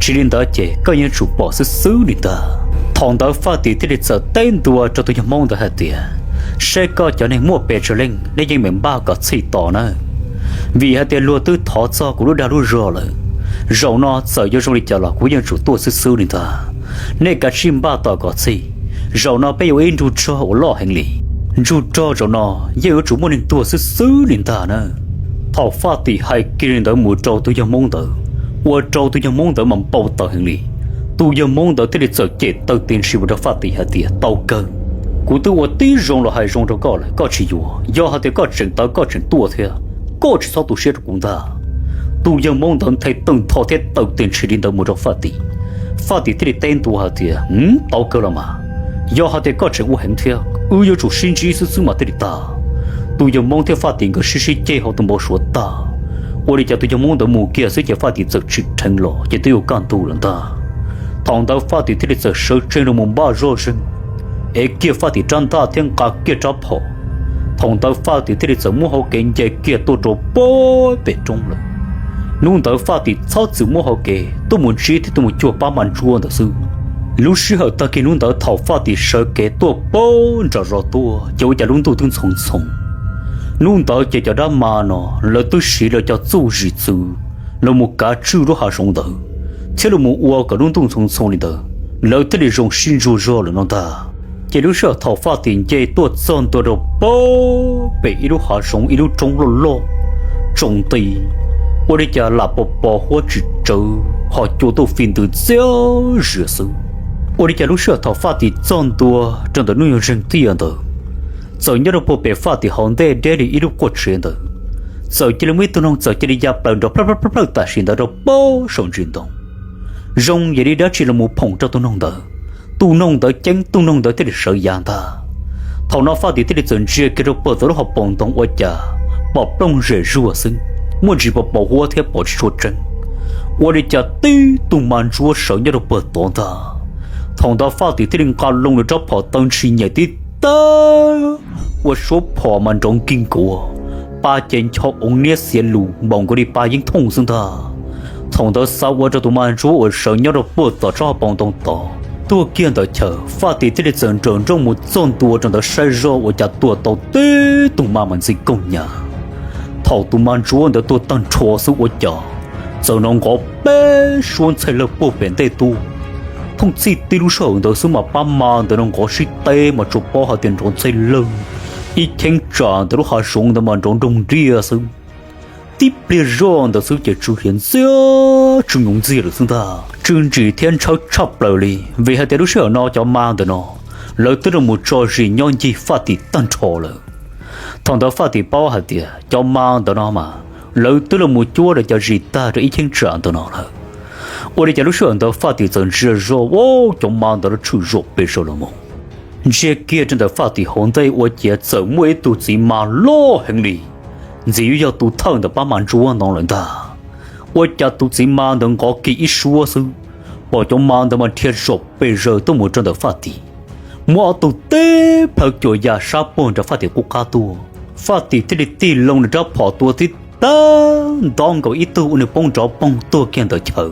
tsis li ntawd ces koj yeej tsum pom xwb xwb li ntag. Thaum ntawd Faj Tim thiaj li txawm teb ntua rau tus yawg Hmoob ntawd hais tias, saib koj cov neeg muaj pes tsawg leej nej yeej meem npaj kom txhij tos nawb, vim hais tias luag twb thov txog kuv lub dag lub zog lawm. Zaum no txawm yuav zoo li cas los kuv yeej tsum tuaj xwb xwb li ntag. Nej kav tsij npaj tos kom txhij, zaum no peb yuav ua ib ntsug rog uas loj heev li. Ntsug rog zaum no yeej yuav tsum muaj neeg tuag xwb xwb li ntag na. Thaum Faj Tim hais kiag li ntawd mus rau tus yawg Hmoob ntawd, ua rau tus yawg Hmoob ntawd mas npau taws heev li. Tus yawg Hmoob ntawd thiaj li txawm cem taw tes ntshis mus rau Faj Tim hais tias, tau kawg, kuv twb ua tib zoo los hais zoo rau koj lawm koj tsis yuav, yog hais tias koj tseem tawv koj tseem tuaj thiab, koj tsis txhob tu siab rau kuv ntag. Tus yawg Hmoob ntawd nthe tawg ntho thiab taw tes ntshis li ntawd mus rau Faj Tim. Faj Tim thiaj li teb ntua hais tias, tau kawg los mas, yog hais tias koj tseem ua heev thiab wb yuav tsum sib ntsib xwb xwb mas thiaj li tag. Tus yawg Hmoob thiab Faj Tim nkawd sib sib ceg hauv tus npau suav tag. Ua li cas tus yawg Hmoob ntawd mus kiag xwb ces Faj Tim txawm tsim dheev los ces twb yuav kaj ntug lawm ntag. Thaum ntawd Faj Tim thiaj li txawm sawv tsees los mus npaj zoj zeeg, ev kiag Faj Tim rab ntaj thiab nqa kiag rab phom. Thaum ntawd Faj Tim thiaj li txawm muab hauv kev nce kiag tuaj rau pem pem roob lawm. Hnub ntawd Faj Tim txhob txwm muab hauv kev tuaj mus ntsib thiab tuaj mus cuag pab ma ntsuab ntawd xwb. Lub sij hawm tag kis hnub ntawd thaum Faj Tim sawv kev tuaj pem nram zos tuaj ces ua cas lub ntuj twb ntxhoo ntxhoo. Hnub ntawd ces cov dab ma no lawv twb siv lawv cov txuj zim txwv los mus kav tswj lub hav zoov ntawd, thiab los mus ua kom lub ntuj ntxhoo ntxhoo li ntawd, lawv thiaj li zoo sib ntsuas zog lawm no ntag. Ces lub sij hawm thaum Faj Tim nce tuaj txog ntua rau pem pem ib lub hav zoov ib lub roob loj loj tsaus nti, ua li cas lam pos pos huab tsis tsawv ho cua tuaj fi ntws txias zias xwb. Ua li cas lub sij hawm thaum Faj Tim txog ntua rau ntawm hnub nyoog zeeg tiaj ntawd, txawm nyob rau puag pem Faj Tim hauv ntej deb li ib lub quaj tsev ntawd, txawm cia li muaj ib tug noog txawm cia li ya plaws nrov plawj plawj plawj tam sim ntawd rau pem saum ntsis ntoo, zoo yam li dab tsi los mus phoom rau tus noog ntawd. Tus noog ntawd ceeb, tus noog ntawd thiaj li sawv ya ntag. Thaum no Faj Tim thiaj li txawm ntsia kiag rau puag tom lub hauv paus ntoo ua cas pom plooj zem zuag xwb, muaj ntsis pos pos huab thiab pom tsis tshua tseeb. Ua li cas tib tug ma ntsuab sawv nyob rau puag tod ntag. Thaum ntawd Faj Tim thiaj li nqa loo nws rab phom taw ntshis nyem tib tawg, ua suab phom mas nrov nkig nkuav, pa ces ncho oov niab xiav lus npaum nkaus li pa yeeb thooj xwb ntag. Thaum ntawd xav ua rau tus ma ntsuab uas sawv nyob rau puag tom tsob hauv paus ntoo tod tuag kiag ntawd chaw, Faj Tim thiaj li txawm nrawm nrooj mus txog ntua rau ntawd saib zoj ua cas tua tau tib tug ma mas ntxim kooj nyam. Thaum tus ma ntsuab ntawd tuag tag nrho xwb ua cas txawm hnov nqov peb suab ntxhais lawg puag pem ntej tuaj. Thooj txhij tib lub sij hawm ntawd xwb mas pab ma ntawd hnov nqov sib teb mas tsuas paub hais tias nrov ntxhais lawg, ib cheeb tsam ntawd lub hav zoov ntawd mas nrov nroog nriaj xwb. Tib pliag zoj ntawd xwb ces tsw hliav ntxiag tsw nyoov ntxiag lawm xwb ntag. Tsw ntsim thiab ntshawb tshaj plaws li vim hais tias lub sij hawm no cov ma ntawm no lawv twb los mus tso zis nyob ncig Faj Tim tag nrho lawm. Thaum ntawd Faj Tim paub hais tias cov ma ntawm no mas lawv twb los mus cuab lawv cov zis tag rau ib cheeb tsam ntawm no lawm. Ua li cas lub sij hawm ntawd Faj Tim txawm ntsia zoj, ua cov ma ntawd los tshwm zom pes zaws los mus. Ntsia kiag rau ntawm Faj Tim hauv ntej ua ciav txawm muaj ib tug txiv ma loj heev li, ntxim yuav yog tus thawj ntawm pab ma ntsuab no lawm ntag. Ua cas tus txiv ma ntawd nqov kiag ib suab xwb, pom cov ma ntawd mas dhia zom pes zaws tuaj mus rau ntawm Faj Tim, muab ob tug tib plhaw cuam ya sab puag nram Faj Tim qub qab tuaj. Faj Tim thiaj li tig loo nws rab phom tua tib tawg nto nkaus ib tug ua nws poob nrov poog tuag kiag ntawd chaw.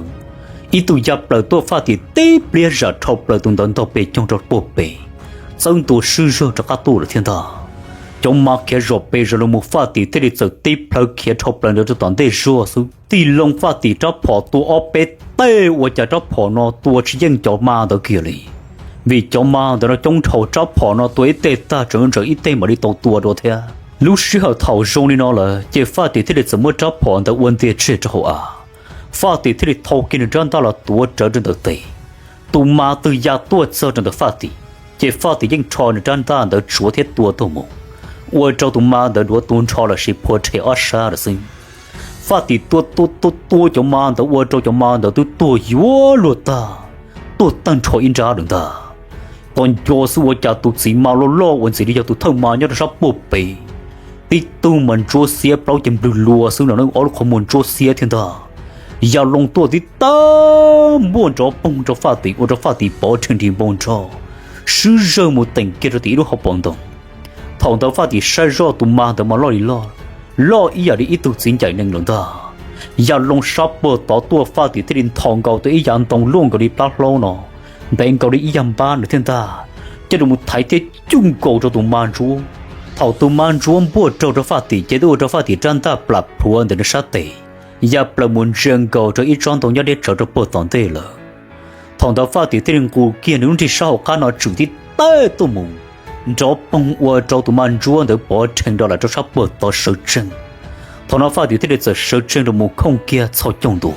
Ib tug ya plaws tuaj Faj Tim tib pliag zam dhau plaws tus ntawd ntog pes coog rau puag pem, txawb ntua swb zawg rov qab tuaj lawm thiab ntag. Cov ma khiav zom pes zaws los mus Faj Tim thiaj li txawm tib plhaw khiav dhau plaws ntawd rau tom ntej zog xwb. Tig loo Faj Tim rab phom tua ob peb teg ua cas rab phom no tua tsis yeej cov ma ntawd kiag li. Vim cov ma ntawd no coob dhau, rab phom no tua ib teg tag tseem ntsees ib teg mam li tau tua dua thiab. Lub sij hawm thaum zoo li no lawm ces Faj Tim thiaj li txawm muab rab phom ntawd ua ntiag tseg rau hauv av. Faj Tim thiaj li thau kiag nws rab ntaj los tuav rawv rau ntawm tes. Tus ma twg ya tuaj txog rau ntawm Faj Tim, ces Faj Tim yeej rho nws rab ntaj ntawd tsuav thiab tua tuaj mus, ua rau tus ma ntawd duav tu nrho lossis phua rhe ob sab lawm xwb. Faj Tim tua tua tua tua cov ma ntawd ua rau cov ma ntawd twb tuag yuav luag tag, tuag tag nrho ib nrab lawm ntag. Tos nco xwb ua cas tus txiv ma loj loj uas ntxim li yog tus thawj ma nyob rau sab puag pem, tib tug mas ntsuab xiab plaub ces nplwg lua xwb no, ob lub qhov muag ntsuab xiab thiab ntag. Ya loo tuaj tib tawg npuaj nrov poog rau Faj Tim ua rau Faj Tim pov rhe nris npau nrog, swb zawg mus teem kiag rau tim ib lub hauv paus ntoo. Thaum ntawd Faj Tim saib zoj tus ma ntawd mas loj li loj, loj ib yam li ib tug txiv ncaim nees lawm ntag. Ya loo sab puag tod tuaj Faj Tim thiaj li nthos nkaus tau ib yav ntoo luaj nkaus li plab hlaub no, ntev nkaus li ib yag npab nws thiab ntag, coj los thaiv thiab cuj nkaus rau tus ma ntsuab. Thaum tus ma ntsuab npuaj raug rau Faj Tim ces twb ua rau Faj Tim rab ntaj plam plhuav ntawm nws sab tes, ya plaws mus ntsia nkaus rau ib tsob ntoo nyob deb tsawv rau puag tom ntej lawm. Thaum ntawd Faj Tim thiaj li nqus kiag nws lub nrig sab hauv qab no tsum tib tawg tuaj mus, nrov poog ua rau tus ma ntsuab ntawd pov rhe nrov lawm rau sab puag tod sawv tsees. Thaum no Faj Tim thiaj li txawm sawv tsees rau mus khooj kiag txhos caug ntua.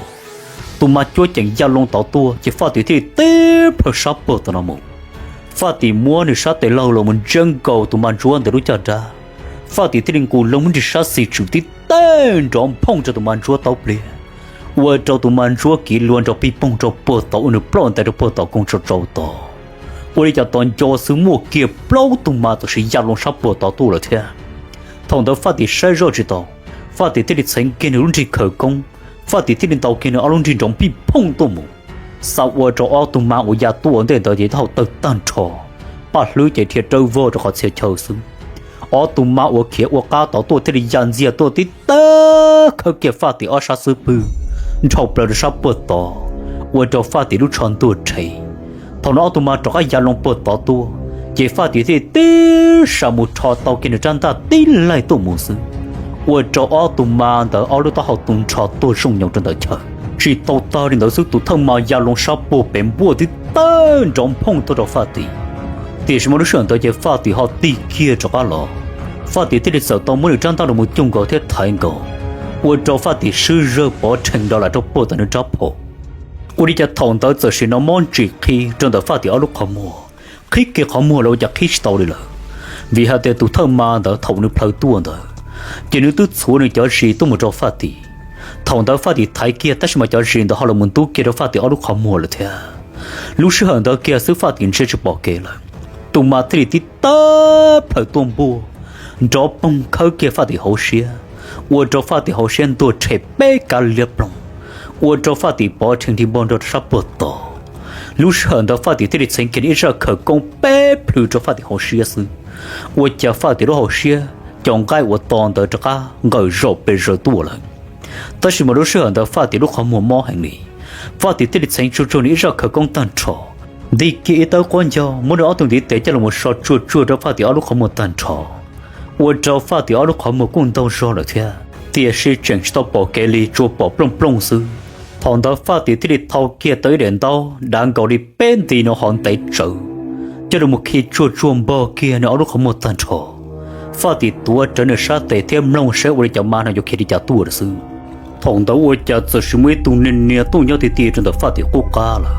Tus ma cuab ceem ya loo tod tuaj ces Faj Tim thiaj li tib plhaw sab puag tod no mus. Faj Tim muab nws sab tes laug los mus ntsiab nkaus tus ma ntsuab ntawd lub caj dab. Faj Tim thiaj li nqus loo lub nrig sab xis tsum tib tawg nrov nphooj rau tus ma ntsuab taub pliag, ua rau tus ma ntsuab kiv lua nrov pij poog rau puag tod ua nws ploj ntais rau puag tom koog tsau tsau tod. Ua li cas tos nco xwb muaj kiag plaub tug ma tam sim ya loo sab puag tod tuaj lawm thiab. Thaum ntawd Faj Tim saib zoj tsis tau, Faj Tim thiaj li txheev kiag nws lub nrig khawv koob, Faj Tim thiaj li ntaus kiag nws ob lub nrig nrov pij poog tuaj mus, xa ua rau ob tug ma uas ya tuaj ua ntej ntawd ces taub hau tawg tag nrho, paj hlwb ces dhia rawv vog rau qhov txhia chaw xwb. Ob tug ma uas khiav ua qab tod tuaj thiaj li ya ntxiag tuaj tib tawg khawb kiag Faj Tim ob sab xub pwg, nrhau plaws rau sab puag tod, ua rau Faj Tim lub tsho ntuag rhe. Thaum no ob tug ma rov qab ya loo puag tod tuaj, ces Faj Tim thiaj li tib sas mus rho tau kiag nws rab ntaj tib laig tuaj mus xwb, ua rau ob tug ma ntawd ob lub taub hau tu nrho tuag zooj nyoos rau ntawm chaw. Tsis tau tag li ntawd xwb, tus thawj ma ya loo sab puag pem npuaj tib tawg nrov nphooj tuaj rau Faj Tim. Tiam sis mas lub sij hawm ntawd ces Faj Tim ho tig kiag rov qab los, Faj Tim thiaj li txawm tau muab nws rab ntaj los mus cuj nkaus thiab thaiv nkaus, ua rau Faj Tim swb zawg pov rhe nrov lawm rau puag tom nws rab phom. Ua li cas thaum ntawd txawm sim hnov mob ntsim qhi rau ntawm Faj Tim ob lub qhov muag, qhib kiag qhov muag los ua cas qhib tsis tau li lawm, vim hais tias tus thawj ma ntawd thaum nws plhaw tuaj ntawd, ces nws twb txhuav nws cov zis tuaj mus rau Faj Tim. Thaum ntawd Faj Tim thaiv kiag tab sis mas cov zis ntawd ho los mus ntub kiag rau Faj Tim ob lub qhov muag lawm thiab. Lub sij hawm ntawd kiag xwb Faj Tim ntsia tsis pom kev lawm, tus ma thiaj li tib tawg plhaws tuaj npuaj, nrov poog khawb kiag Faj Tim hauv siab, ua rau Faj Tim hauv siab ntuag rhe peb kav liab ploog, ua rau Faj Tim pov rhees nrig npog nrog rau sab puag tod. Lub sij hawm ntawd Faj Tim thiaj li txheev kiag ib zaj khawv koob peb plhws rau Faj Tim hauv siab xwb, ua cas Faj Tim lub hauv siab cov nqaij uas to ntawd rov qab nqawm zaum pes zaws tuaj lawm. Tab sis mas lub sij hawm ntawd Faj Tim lub qhov muag mob heev li, Faj Tim thiaj li txheev tsuag tsuag nws ib zaj khawv koob tag nrho, nti kiag ib tawb quab ncauj muab nws ob tug ntiv tes coj los so tsuag tsuag rau Faj Tim ob lub qhov muag tag nrho, ua rau Faj Tim ob lub qhov muag kuj ntaug zog lawm thiab, tiam sis tseem tsis tau pom kev li, tsuas pom plooj plooj xwb. Thaum ntawd Faj Tim thiaj li thau kiag tau ib daim ntaub dav nkaus li peb nti no hov ntev tsawv, coj los mus khi tsuag tsuag npog kiag nws ob lub qhov muag tag nrho. Faj Tim tuav rawv nws sab tes thiab mloog saib ua li cov ma no yuav khiav li cas tuaj lawm xwb. Thaum ntawd ua cas txawm sim muaj ib tug niag niag tuaj nyob ti ti rau ntawm Faj Tim qub qab lawm,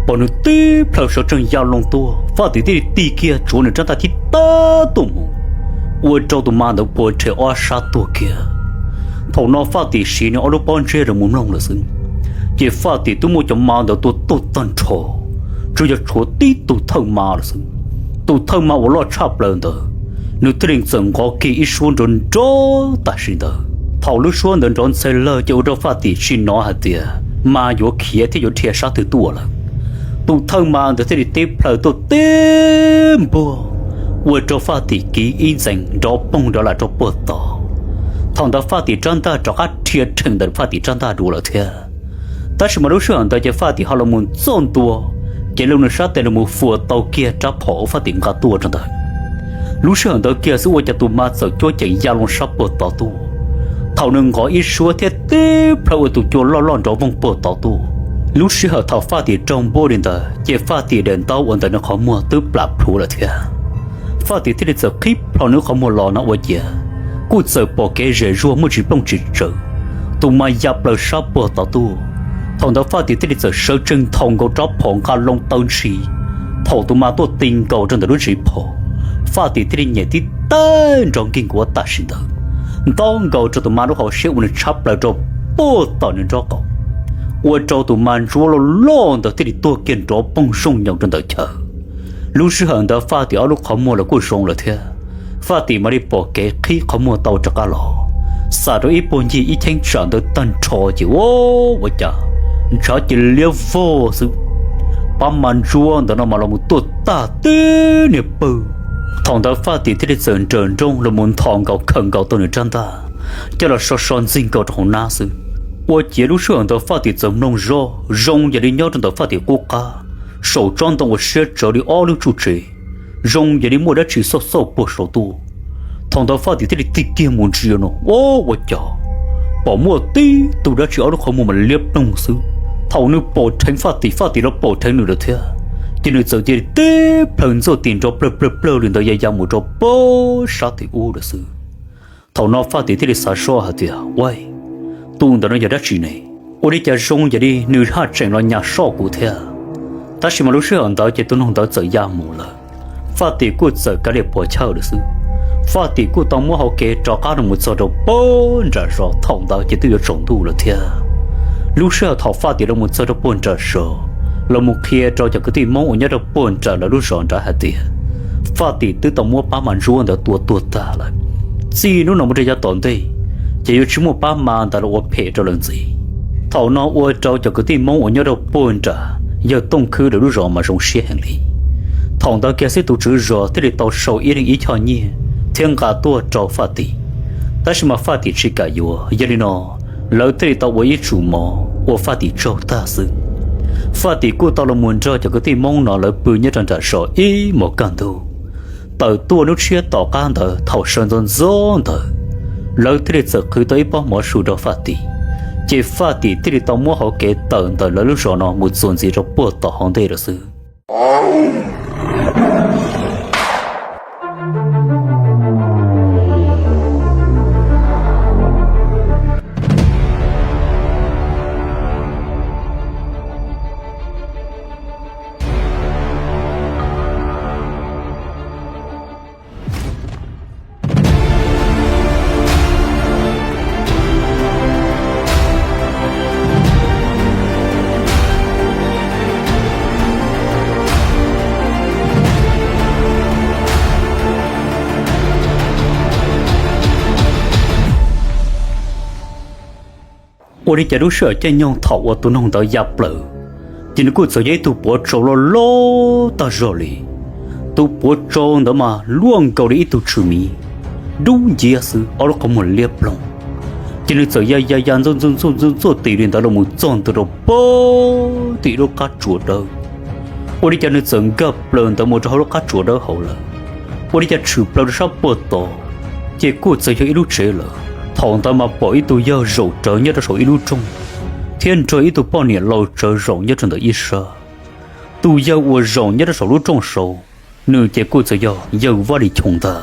pom nws tib plhaw sawv tsees ya loo tuaj, Faj Tim thiaj li tig kiag tsuav nws rab ntaj thib tawb tuaj mus, ua rau tus ma ntawd puas rhe ob sab tuag kiag. Thaum no Faj Tim siv nws ob lub pob ntseg los mus mloog lawm xwb, ces Faj Tim twb muab cov ma ntawd tua tuag tag nrho, tsuas yog tshuav tib tug thawj ma lawm xwb. Tus thawj ma uas loj tshaj plaws ntawd, nws thiaj li txawm nqov kiag ib suab nrov nrov tam sim ntawd. Thaum lub suab ntawd nrov ntxhe lawg ces ua rau Faj Tim tsis hnov hais tias ma yuav khiav thiab yuav dhia sab twg tuaj lawm. Tus thawj ma ntawd thiaj li tib plhaw tuaj tib npuaj, ua rau Faj Tim kiv ib ntxees nrov poog nrov lam rau puag tod. Thaum ntawd Faj Tim rab ntaj rov qab dhia rhees ntawm Faj Tim rab ntaj dua lawm thiab. Tab sis mas lub sij hawm ntawd ces Faj Tim ho los mus txog ntua, ces lub nws sab tes los mus fuas tau kiag rab phom uas Faj Tim nqa tuaj rau ntawd. Lub sij hawm ntawd kiag xwb ua cas tus ma txawm cuab ceev ya loo sab puag tod tuaj. Thaum nws nqov ib suab thiab tib plhaw ua tus cua loj loj nrov voog puag tod tuaj. Lub sij hawm thaum Faj Tim raug npuaj li ntawd ces Faj Tim daim ntaub uas ntawm nws qhov muag twb plam plhuav lawm thiab. Faj Tim thiaj li txawm qhib plho nws qhov muag los no ua ciav, kuj txawm pom kev zem zuag muaj tsis plooj tsis tsawv, tus ma ya plaws sab puag tod tuaj. Thaum ntawd Faj Tim thiaj li txawm sawv tsees nthos nkaus rab phom nqa loo taw ntshis. Thaum tus ma tuaj ti nkaus rau ntawm lub ntsis phom, Faj Tim thiaj li nyem tib tawg nrov nkig nkuav tam sim ntawd, ntaub nkaus rau tus ma lub hauv siab ua nws tshab plaws rau puag tom nws nraub qaum, ua rau tus ma ntsuab loj loj ntawd thiaj li tuag kiag nrov poog zooj nyoos rau ntawm chaw. Lub sij hawm ntawd Faj Tim ob lub qhov muag los kuj zoo lawm thiab. Faj Tim mam li pom kev qhib qhov muag tau rov qab los, xam rau ib puag ncig ib cheeb tsam ntawd tag nrho ces ua, ua cas ntshav cia liab vog xwb. Pab ma ntsuab ntawd no mas los mus tuaj tag tib niag pawg. Thaum ntawd Faj Tim thiaj li txawm nrawm nrooj los mus nthos nkaus khawm nkaus tau nws rab ntaj, coj los so so ntxig nkaus rau hauv nab xwb. Ua ciav lub sij hawm ntawd Faj Tim txawm mloog zoj zoo yam li nyob rau ntawm Faj Tim qub qab, saum tsob ntoo uas siab tsawv li ob lub tsuj tsev, zoo yam li muaj dab tsi xauj xauj puag saud tuaj. Thaum ntawd Faj Tim thiaj li tig kiag mus ntsia no, ua, ua cas pom muaj tib tug dab tsi ob lub qhov muag mas liab ploog xwb. Thaum nws pom dheev Faj Tim, Faj Tim los pom dheev nws lawm thiab, ces nws txawm cia li tib plhaw ntxuaj tis nrov plawg plawg plawg li ntawd ya ya mus rau puag sab tim ub lawm xwb. Thaum no Faj Tim thiaj li xav soj hais tias, ua, tus ntawm no yog dab tsi ne? Ua li cas zoo yam li nws haj tseem los nyas soj kuv thiab. Tab sis mas lub sij hawm ntawd ces tus noog ntawd txawm ya mus lawm. Faj Tim kuj txawm kav liam puas chawj lawm xwb. Faj Tim kuj tau muab hauv kev rov qab los mus txog rau puag nram zos, thaum ntawd ces twb yuav tsaus ntuj lawm thiab. Lub sij hawm thaum Faj Tim los mus txog rau puag nram zos, los mus qhia rau cov kwv tij Hmoob uas nyob rau puag nram lawv lub zos nrad hais tias Faj Tim twb tau muab pab ma ntsuab ntawd tua tuag tag lawm. Txij hnub no mus rau yav tom ntej, ces yuav tsis muaj pab ma ntawd los ua phem rau lawv ntxiv. Thaum no ua rau cov kwv tij Hmoob uas nyob rau puag nram yawg Tooj Khwb lawv lub zos mas zoo siab heev li. Thaum ntawd kiag xwb tus tswv zos thiaj li tau sau ib leeg ib choj nyiaj thiab nqa tuaj rau Faj Tim. Tab sis mas Faj Tim tsis kam yuav, yog li no lawv thiaj li tau ua ib tsum mov ua Faj Tim tsaug tag xwb. Faj Tim kuj tau los mus nrog cov kwv tij Hmoob no lawv pw nyob rau nram zos ib hmos kaj ntug. Tawm tuaj hnub tshiab tom qab ntawd thaum sawv ntxov ntxov ntawd, lawv thiaj li txawm qhwv tau ib pob mov su rau Faj Tim, ces Faj Tim thiaj li tau muab hauv kev tawm ntawm lawv lub zos no mus txuas ntxiv rau puag tom hauv ntej lawm xwb. Ua li cas lub sij hawm caij nyoog thaum uas tus noog ntawd ya plaws, ces nws kuj txawm yog ib tug puav tsau loj loj tag zog li. Tus puav tsau ntawd mas luaj nkaus li ib tug tswm miv, dub nciab xwb, ob lub qhov muag liab ploog. Ces nws txawm ya ya ya ntxuaj ntxuaj ntxuaj ntxuaj ntxuaj tis li ntawd los mus txog ntua rau pem tim ib lub qab tsuas dawb. Ua li cas nws txawm nkag plaws ntawd mus rau hauv lub qab tsuas dawb hauv lawm. Ua li cas tshwm plaws rau sab puag tod, ces kuj txawm yog ib lub tsev lawm. Thaum ntawd mas pom ib tug yawg zaum rawv nyob rau saum ib lub rooj, thiab nrog ib tug poj niam laus tsawv zaum nyob rau ntawm ib sab. Tus yawg uas zaum nyob rau saum lub rooj saud, nws ces kuj txawm yog yawg Vaj Lis Choo ntag.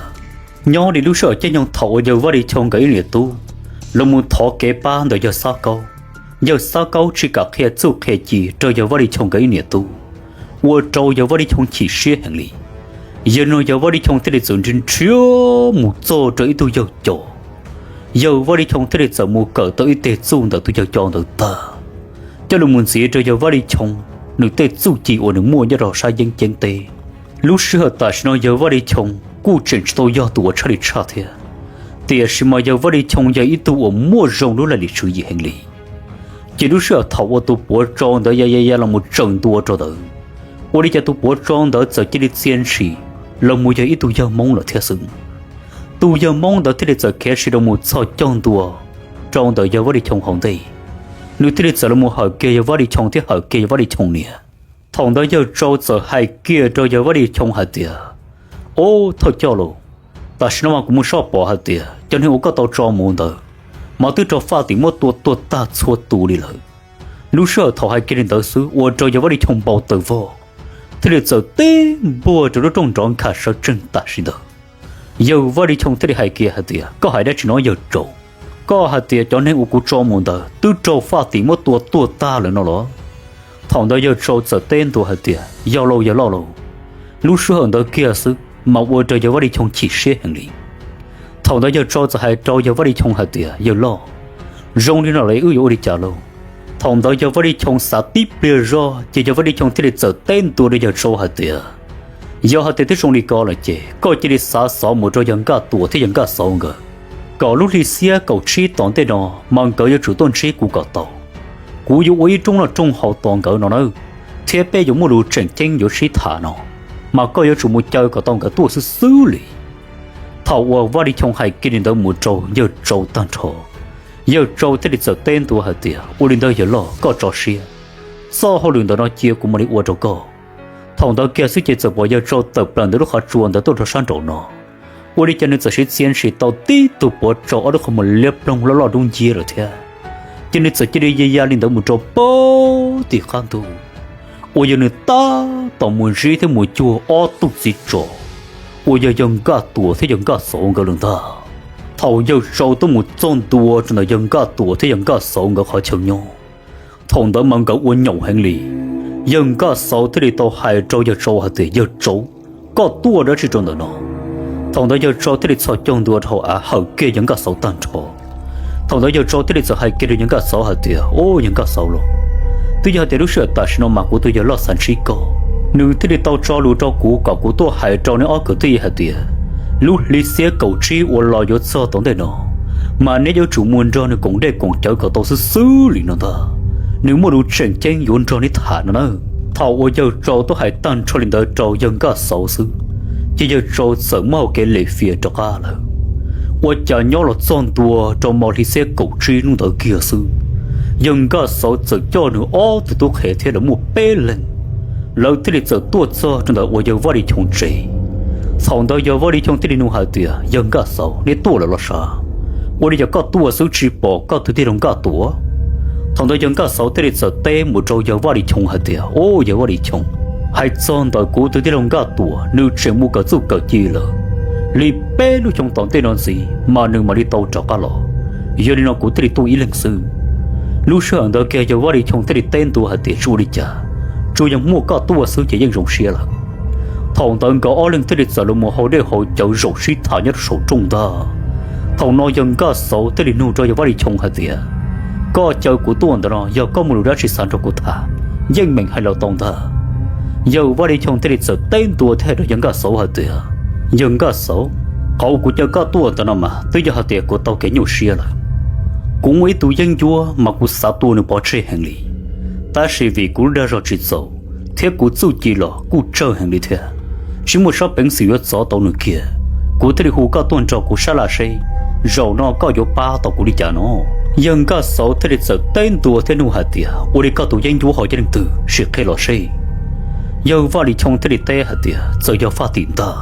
Nyob li lub sij hawm caij nyoog thaum uas yawg Vaj Lis Choo nkawd ib niam tub los mus thov kev pab ntawm yawg Xab Kaub, yawg Xab Kaub tsis kam qhia txuj qhia ci rau yawg Vaj Lis Choo nkawd ib niam tub, ua rau yawg Vaj Lis Choo chim siab heev li. Yog li no yawg Vaj Lis Choo thiaj li txawm nrhiav nrhiav mus txog rau ib tug yawg cos. Yawg Vaj Lis Choo thiaj li txawm mus kawm tau ib teg txuj ntawm tus yawg cos ntawd tag, coj los mus ntxiv rau yawg Vaj Lis Choo nws tej txuj ci uas nws muaj nyob rau sab yeeb ceeb teb. Lub sij hawm tam sim no yawg Vaj Lis Choo kuj tseem tsis tau yog tus uas tshaj li tshaj thiab, tiam sis mas yawg Vaj Lis Choo yog ib tug uas muaj zoo lub laj lim tswv yim heev li. Ces lub sij hawm thaum uas tus puav tsau ntawd ya ya ya los mus tsaws ntua rau ntawd, ua li cas tus puav tsau ntawd txawm cia li txia ntshis los mus yog ib tug yawg Hmoob lawm thiab xwb. Tus yawg Hmoob ntawd thiaj li txawm khiav ntshis los mus txhos caug ntua rau ntawm yawg Vaj Lis Choo hauv ntej. Nws thiaj li txawm los mus hawm kiag yawg Vaj Lis Choo thiab hawm kiag yawg Vaj Lis Choo niam. Thaum ntawd yawg tsau txawm hais kiag rau yawg Vaj Lis Choo hais tias, Ob, thawj coj los, tam sim no mas kuv mus soj pom hais tias cov neeg uas koj tau tso mus ntawd mas twb raug faj tim muab tua tuag tag txhua tus li lawm. Lub sij hawm thaum hais kiag li ntawd xwb ua rau yawg Vaj Lis Choo npau taws vog, thiaj li txawm teb npuag rau lub rooj nrov nkhav sawv tsees tam sim ntawd. Yawg Vaj Lis Choo thiaj li hais kiag hais tias, Koj hais dab tsi no yawg tsau? Koj hais tias cov neeg uas kuv tso mus ntawd twb raug faj tim muab tua tuag tag lawm no los? Thaum ntawd yawg tsau txawm teb ntua hais tias, Yog lauj yawg loj lauj. Lub sij hawm ntawd kiag xwb mas ua rau yawg Vaj Lis Choo chim siab heev li. Thaum ntawd yawg tsau txawm hais rau yawg Vaj Lis Choo hais tias, Yawg loj, zoo li no lawm wb yuav ua li cas lauj? Thaum ntawd yawg Vaj Lis Choo xav tib pliag zog ces yawg Vaj Lis Choo thiaj li txawm teb ntua rau yawg tsau hais tias, Yog hais tias twb zoo li ko lawm ces koj cia li xav xov mus rau yawg Nkaj Tuam thiab yawg Nkaj Xauv nkawd, kom lub hli xiab kaum tsib tom ntej no mas nkawd yuav tsum tuaj ntsib kuv kom tau. Kuv yuav ua ib rooj noj rooj haus tos nkawd no nawb, thiab peb yuav muaj lus tseem ceeb yuav sib tham no, mas koj yuav tsum mus caw kom tau nkawd tuaj xwb xwb li. Thaum uas Vaj Lis Choo hais kiag li ntawd mus rau yawg tsau tag nrho, yawg tsau thiaj li txawm teb ntua hais tias, Ua li ntawd yawg loj, koj tso siab, txoj hauj lwm ntawm no cia kuv mam li ua rau koj. Thaum ntawd kiag xwb ces txawm pom yawg tsau tawm plaws ntawm lub qhov tsua ntawd tuaj rau sab nraum no. Ua li cas nws txawm siv txia ntshis tau tib tug puav tsau ob lub qhov muag liab ploog loj loj dub nciab lawm thiab, ces nws txawm cia li ya ya li ntawd mus rau pem tim qab ntug, uas yog nws tab tom mus ntsib thiab mus cuag ob tug txiv tsov, uas yog yawg Nkaj Tuam thiab yawg Nkaj Xauv nkawd lawm ntag. Thaum yawg tsau tuaj mus txog ntua rau ntawm yawg Nkaj Tuam thiab yawg Nkaj Xauv nkawd qhov chaw nyob, thaum ntawd mas nkawd ua nyaum heev li. Yawg Nkaj Xauv thiaj li tau hais rau yawg tsau hais tias, Yawg tsau, koj tuaj dab tsi rau ntawm no? Thaum ntawd yawg tsau thiaj li txhos caug ntua rau hauv av hawm kiag yawg Nkaj Xauv tag nrho. Thaum ntawd yawg tsau thiaj li txawm hais kiag rau yawg Nkaj Xauv hais tias, Au, yawg Nkaj Xauv lauj, twb yog hais tias lub sij hawm tam sim no mas kuv tus yawg loj xav ntsib koj, nws thiaj li tau tso lus rau kuv kom kuv tuaj hais rau neb ob kwv tij hais tias, lub hli xiab kaum tsib uas los yuav txog tom ntej no, mas neb yuav tsum mus nrog nws koom dej koom cawv kom tau xwb xwb li no ntag. Nws muaj lus tseem ceeb yuav nrog neb tham no na. Thaum uas yawg tsau tuaj hais tag nrho li ntawd rau yawg Nkaj Xauv xwb, ces yawg tsau txawm muab hau kev lem fias rov qab lawm. Ua cas nyob los txog ntua rau hmo hli xiab kaum tsib hnub ntawd kiag xwb, yawg Nkaj Xauv txawm coj nws ob tug tub qhe thiab lawv muaj peb leeg, lawv thiaj li txawm tuaj txog rau ntawm uas yawg Vaj Lis Choo tsev. Thaum ntawd yawg Vaj Lis Choo thiaj li nug hais tias, Yawg Nkaj Xauv, neb tuaj lawm los sav? Ua li cas koj tuaj xwb tsis pom koj tus tij laug Nkaj Tuam? Thaum ntawd yawg Nkaj Xauv thiaj li txawm teb mus rau yawg Vaj Lis Choo hais tias, Au, yawg Vaj Lis Choo, hais txog ntawm kuv tus tij laug Nkaj Tuam, nws tseem mus kawm txuj kawm ci lawm. Li peb lub xyoo tom ntej no ntxiv mas nws mam li tau rov qab los. Yog li no kuv thiaj li tuaj ib leeg xwb. Lub sij hawm ntawd kiag yawg Vaj Lis Choo thiaj li teb ntua hais tias, Tsis ua li cas, tsuas yog muaj koj tuaj xwb ces yeej zoo siab lawm. Thaum ntawd nkawd ob leeg thiaj li txawm los mus hau dej hau cawv zaum sib tham nyob rau saum rooj ntag. Thaum no yawg Nkaj Xauv thiaj li nug rau yawg Vaj Lis Choo hais tias, Koj caw kuv tuaj ntawm no yog koj muaj lus dab tsi xav nrog kuv tham, yeej meem hais los tau ntag. Yawg Vaj Lis Choo thiaj li txawm teb ntua thiab hais rau yawg Nkaj Xauv hais tias, Yawg Nkaj Xauv, qhov uas kuv caw koj tuaj ntawm no mas twb yog hais tias kuv tau kev nyuaj siab lawm. Kuv muaj ib tug yeeb ncuab mas kuv xav tua nws pov tseg heev li, tab sis vim kuv lub dag zog tsis txaus thiab kuv txuj ci los kuj tsawg heev li thiab, tsis muaj sab peev xwm yuav txov tau nws kiag. Kuv thiaj li hu koj tuaj nrog kuv sab laj seb zaum no koj yuav pab tau kuv li cas no. Yawg Nkaj Xauv thiaj li txawm teb ntua thiab nug hais tias, ua li koj tus yeeb ncuab ho yog leej twg, sim qhia los seb. Yawg Vaj Lis Choo thiaj li teb hais tias, txawm yog Faj Tim ntag,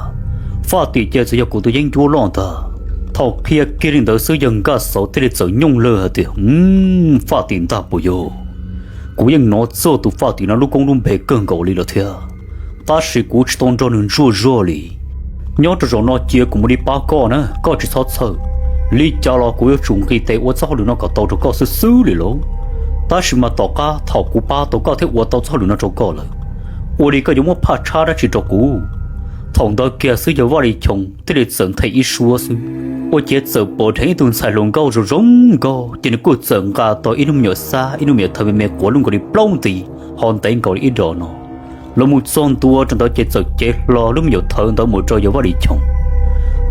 Faj Tim ces txawm yog kuv tus yeeb ncuab loj ntag. Thaum qhia kiag li ntawd xwb yawg Nkaj Xauv thiaj li txawm nyooj lawg hais tias, Faj Tim ntag puas yog? Kuv yeej hnov txog tus Faj Tim no lub koob lub npe kawg nkaus li lawm thiab, tab sis kuv tsis tau nrog nws ntsuaj zog li. Nyob rau zaum no cia kuv mam li pab koj na, koj tsis txhob txhawj. Li cas los kuv yuav tsum nqis tes ua txoj hauj lwm no kom tau rau koj xwb xwb li lauj. Tab sis mas tom qab thaum kuv pab tau koj thiab ua tau txoj hauj lwm no rau koj lawm, ua li koj yuav muab phaj tshab dab tsi rau kuv? Thaum ntawd kiag xwb yawg Vaj Lis Choo thiaj li txawm nthe ib suab xwb, ua ciav txawm pom dheev ib tug ntxhais hluas nkauj zoo zoo nkauj ces nws kuj txawm nqa tau ib lub me nyuam xab ib lub me nyuam thawv me me quav lub nkaus li plaub nti, ho ntev nkaus li ib dos no. Los mus txog ntua rau ntawd ces txawm cev hlo lub me nyuam thawv ntawd mus rau yawg Vaj Lis Choo.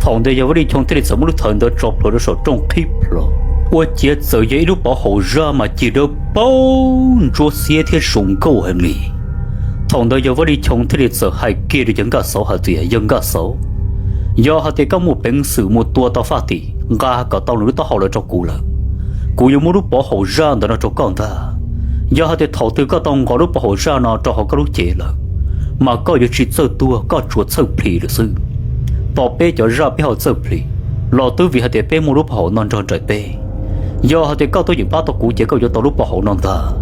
Thaum ntawd yawg Vaj Lis Choo thiaj li txawm muab lub thawv ntawd tso plhuav rau saum rooj qhib plho, ua ciav txawm yog ib lub pov haum zaj mas cig dawb paug ntsuab xiab thiab zoo nkauj heev li. Thaum ntawd yawg Vaj Lis Choo thiaj li txawm hais kiag rau yawg Nkaj Xauv hais tias, yawg Nkaj Xauv, yog hais tias koj muaj peev xwm mus tua tau Faj Tim nqa kom tau nws lub taub hau lawm rau kuv lawm, kuv yuav muab lub pov haum zaj ntawd no rau koj ntag. Yog hais tias thaum twg koj tau nqos lub pov haum zaj no rau hauv koj lub cev lawm, mas koj yuav tsis txawj tuag, koj tsuas txhawj plhis lawm xwb. Tos peb cov zaj peb ho txawj plhis los twb vim hais tias peb muaj lub pov haum no nrog nraim peb. Yog hais tias koj tuaj yeem pab tau kuv ces koj yuav tau lub pov haum no ntag.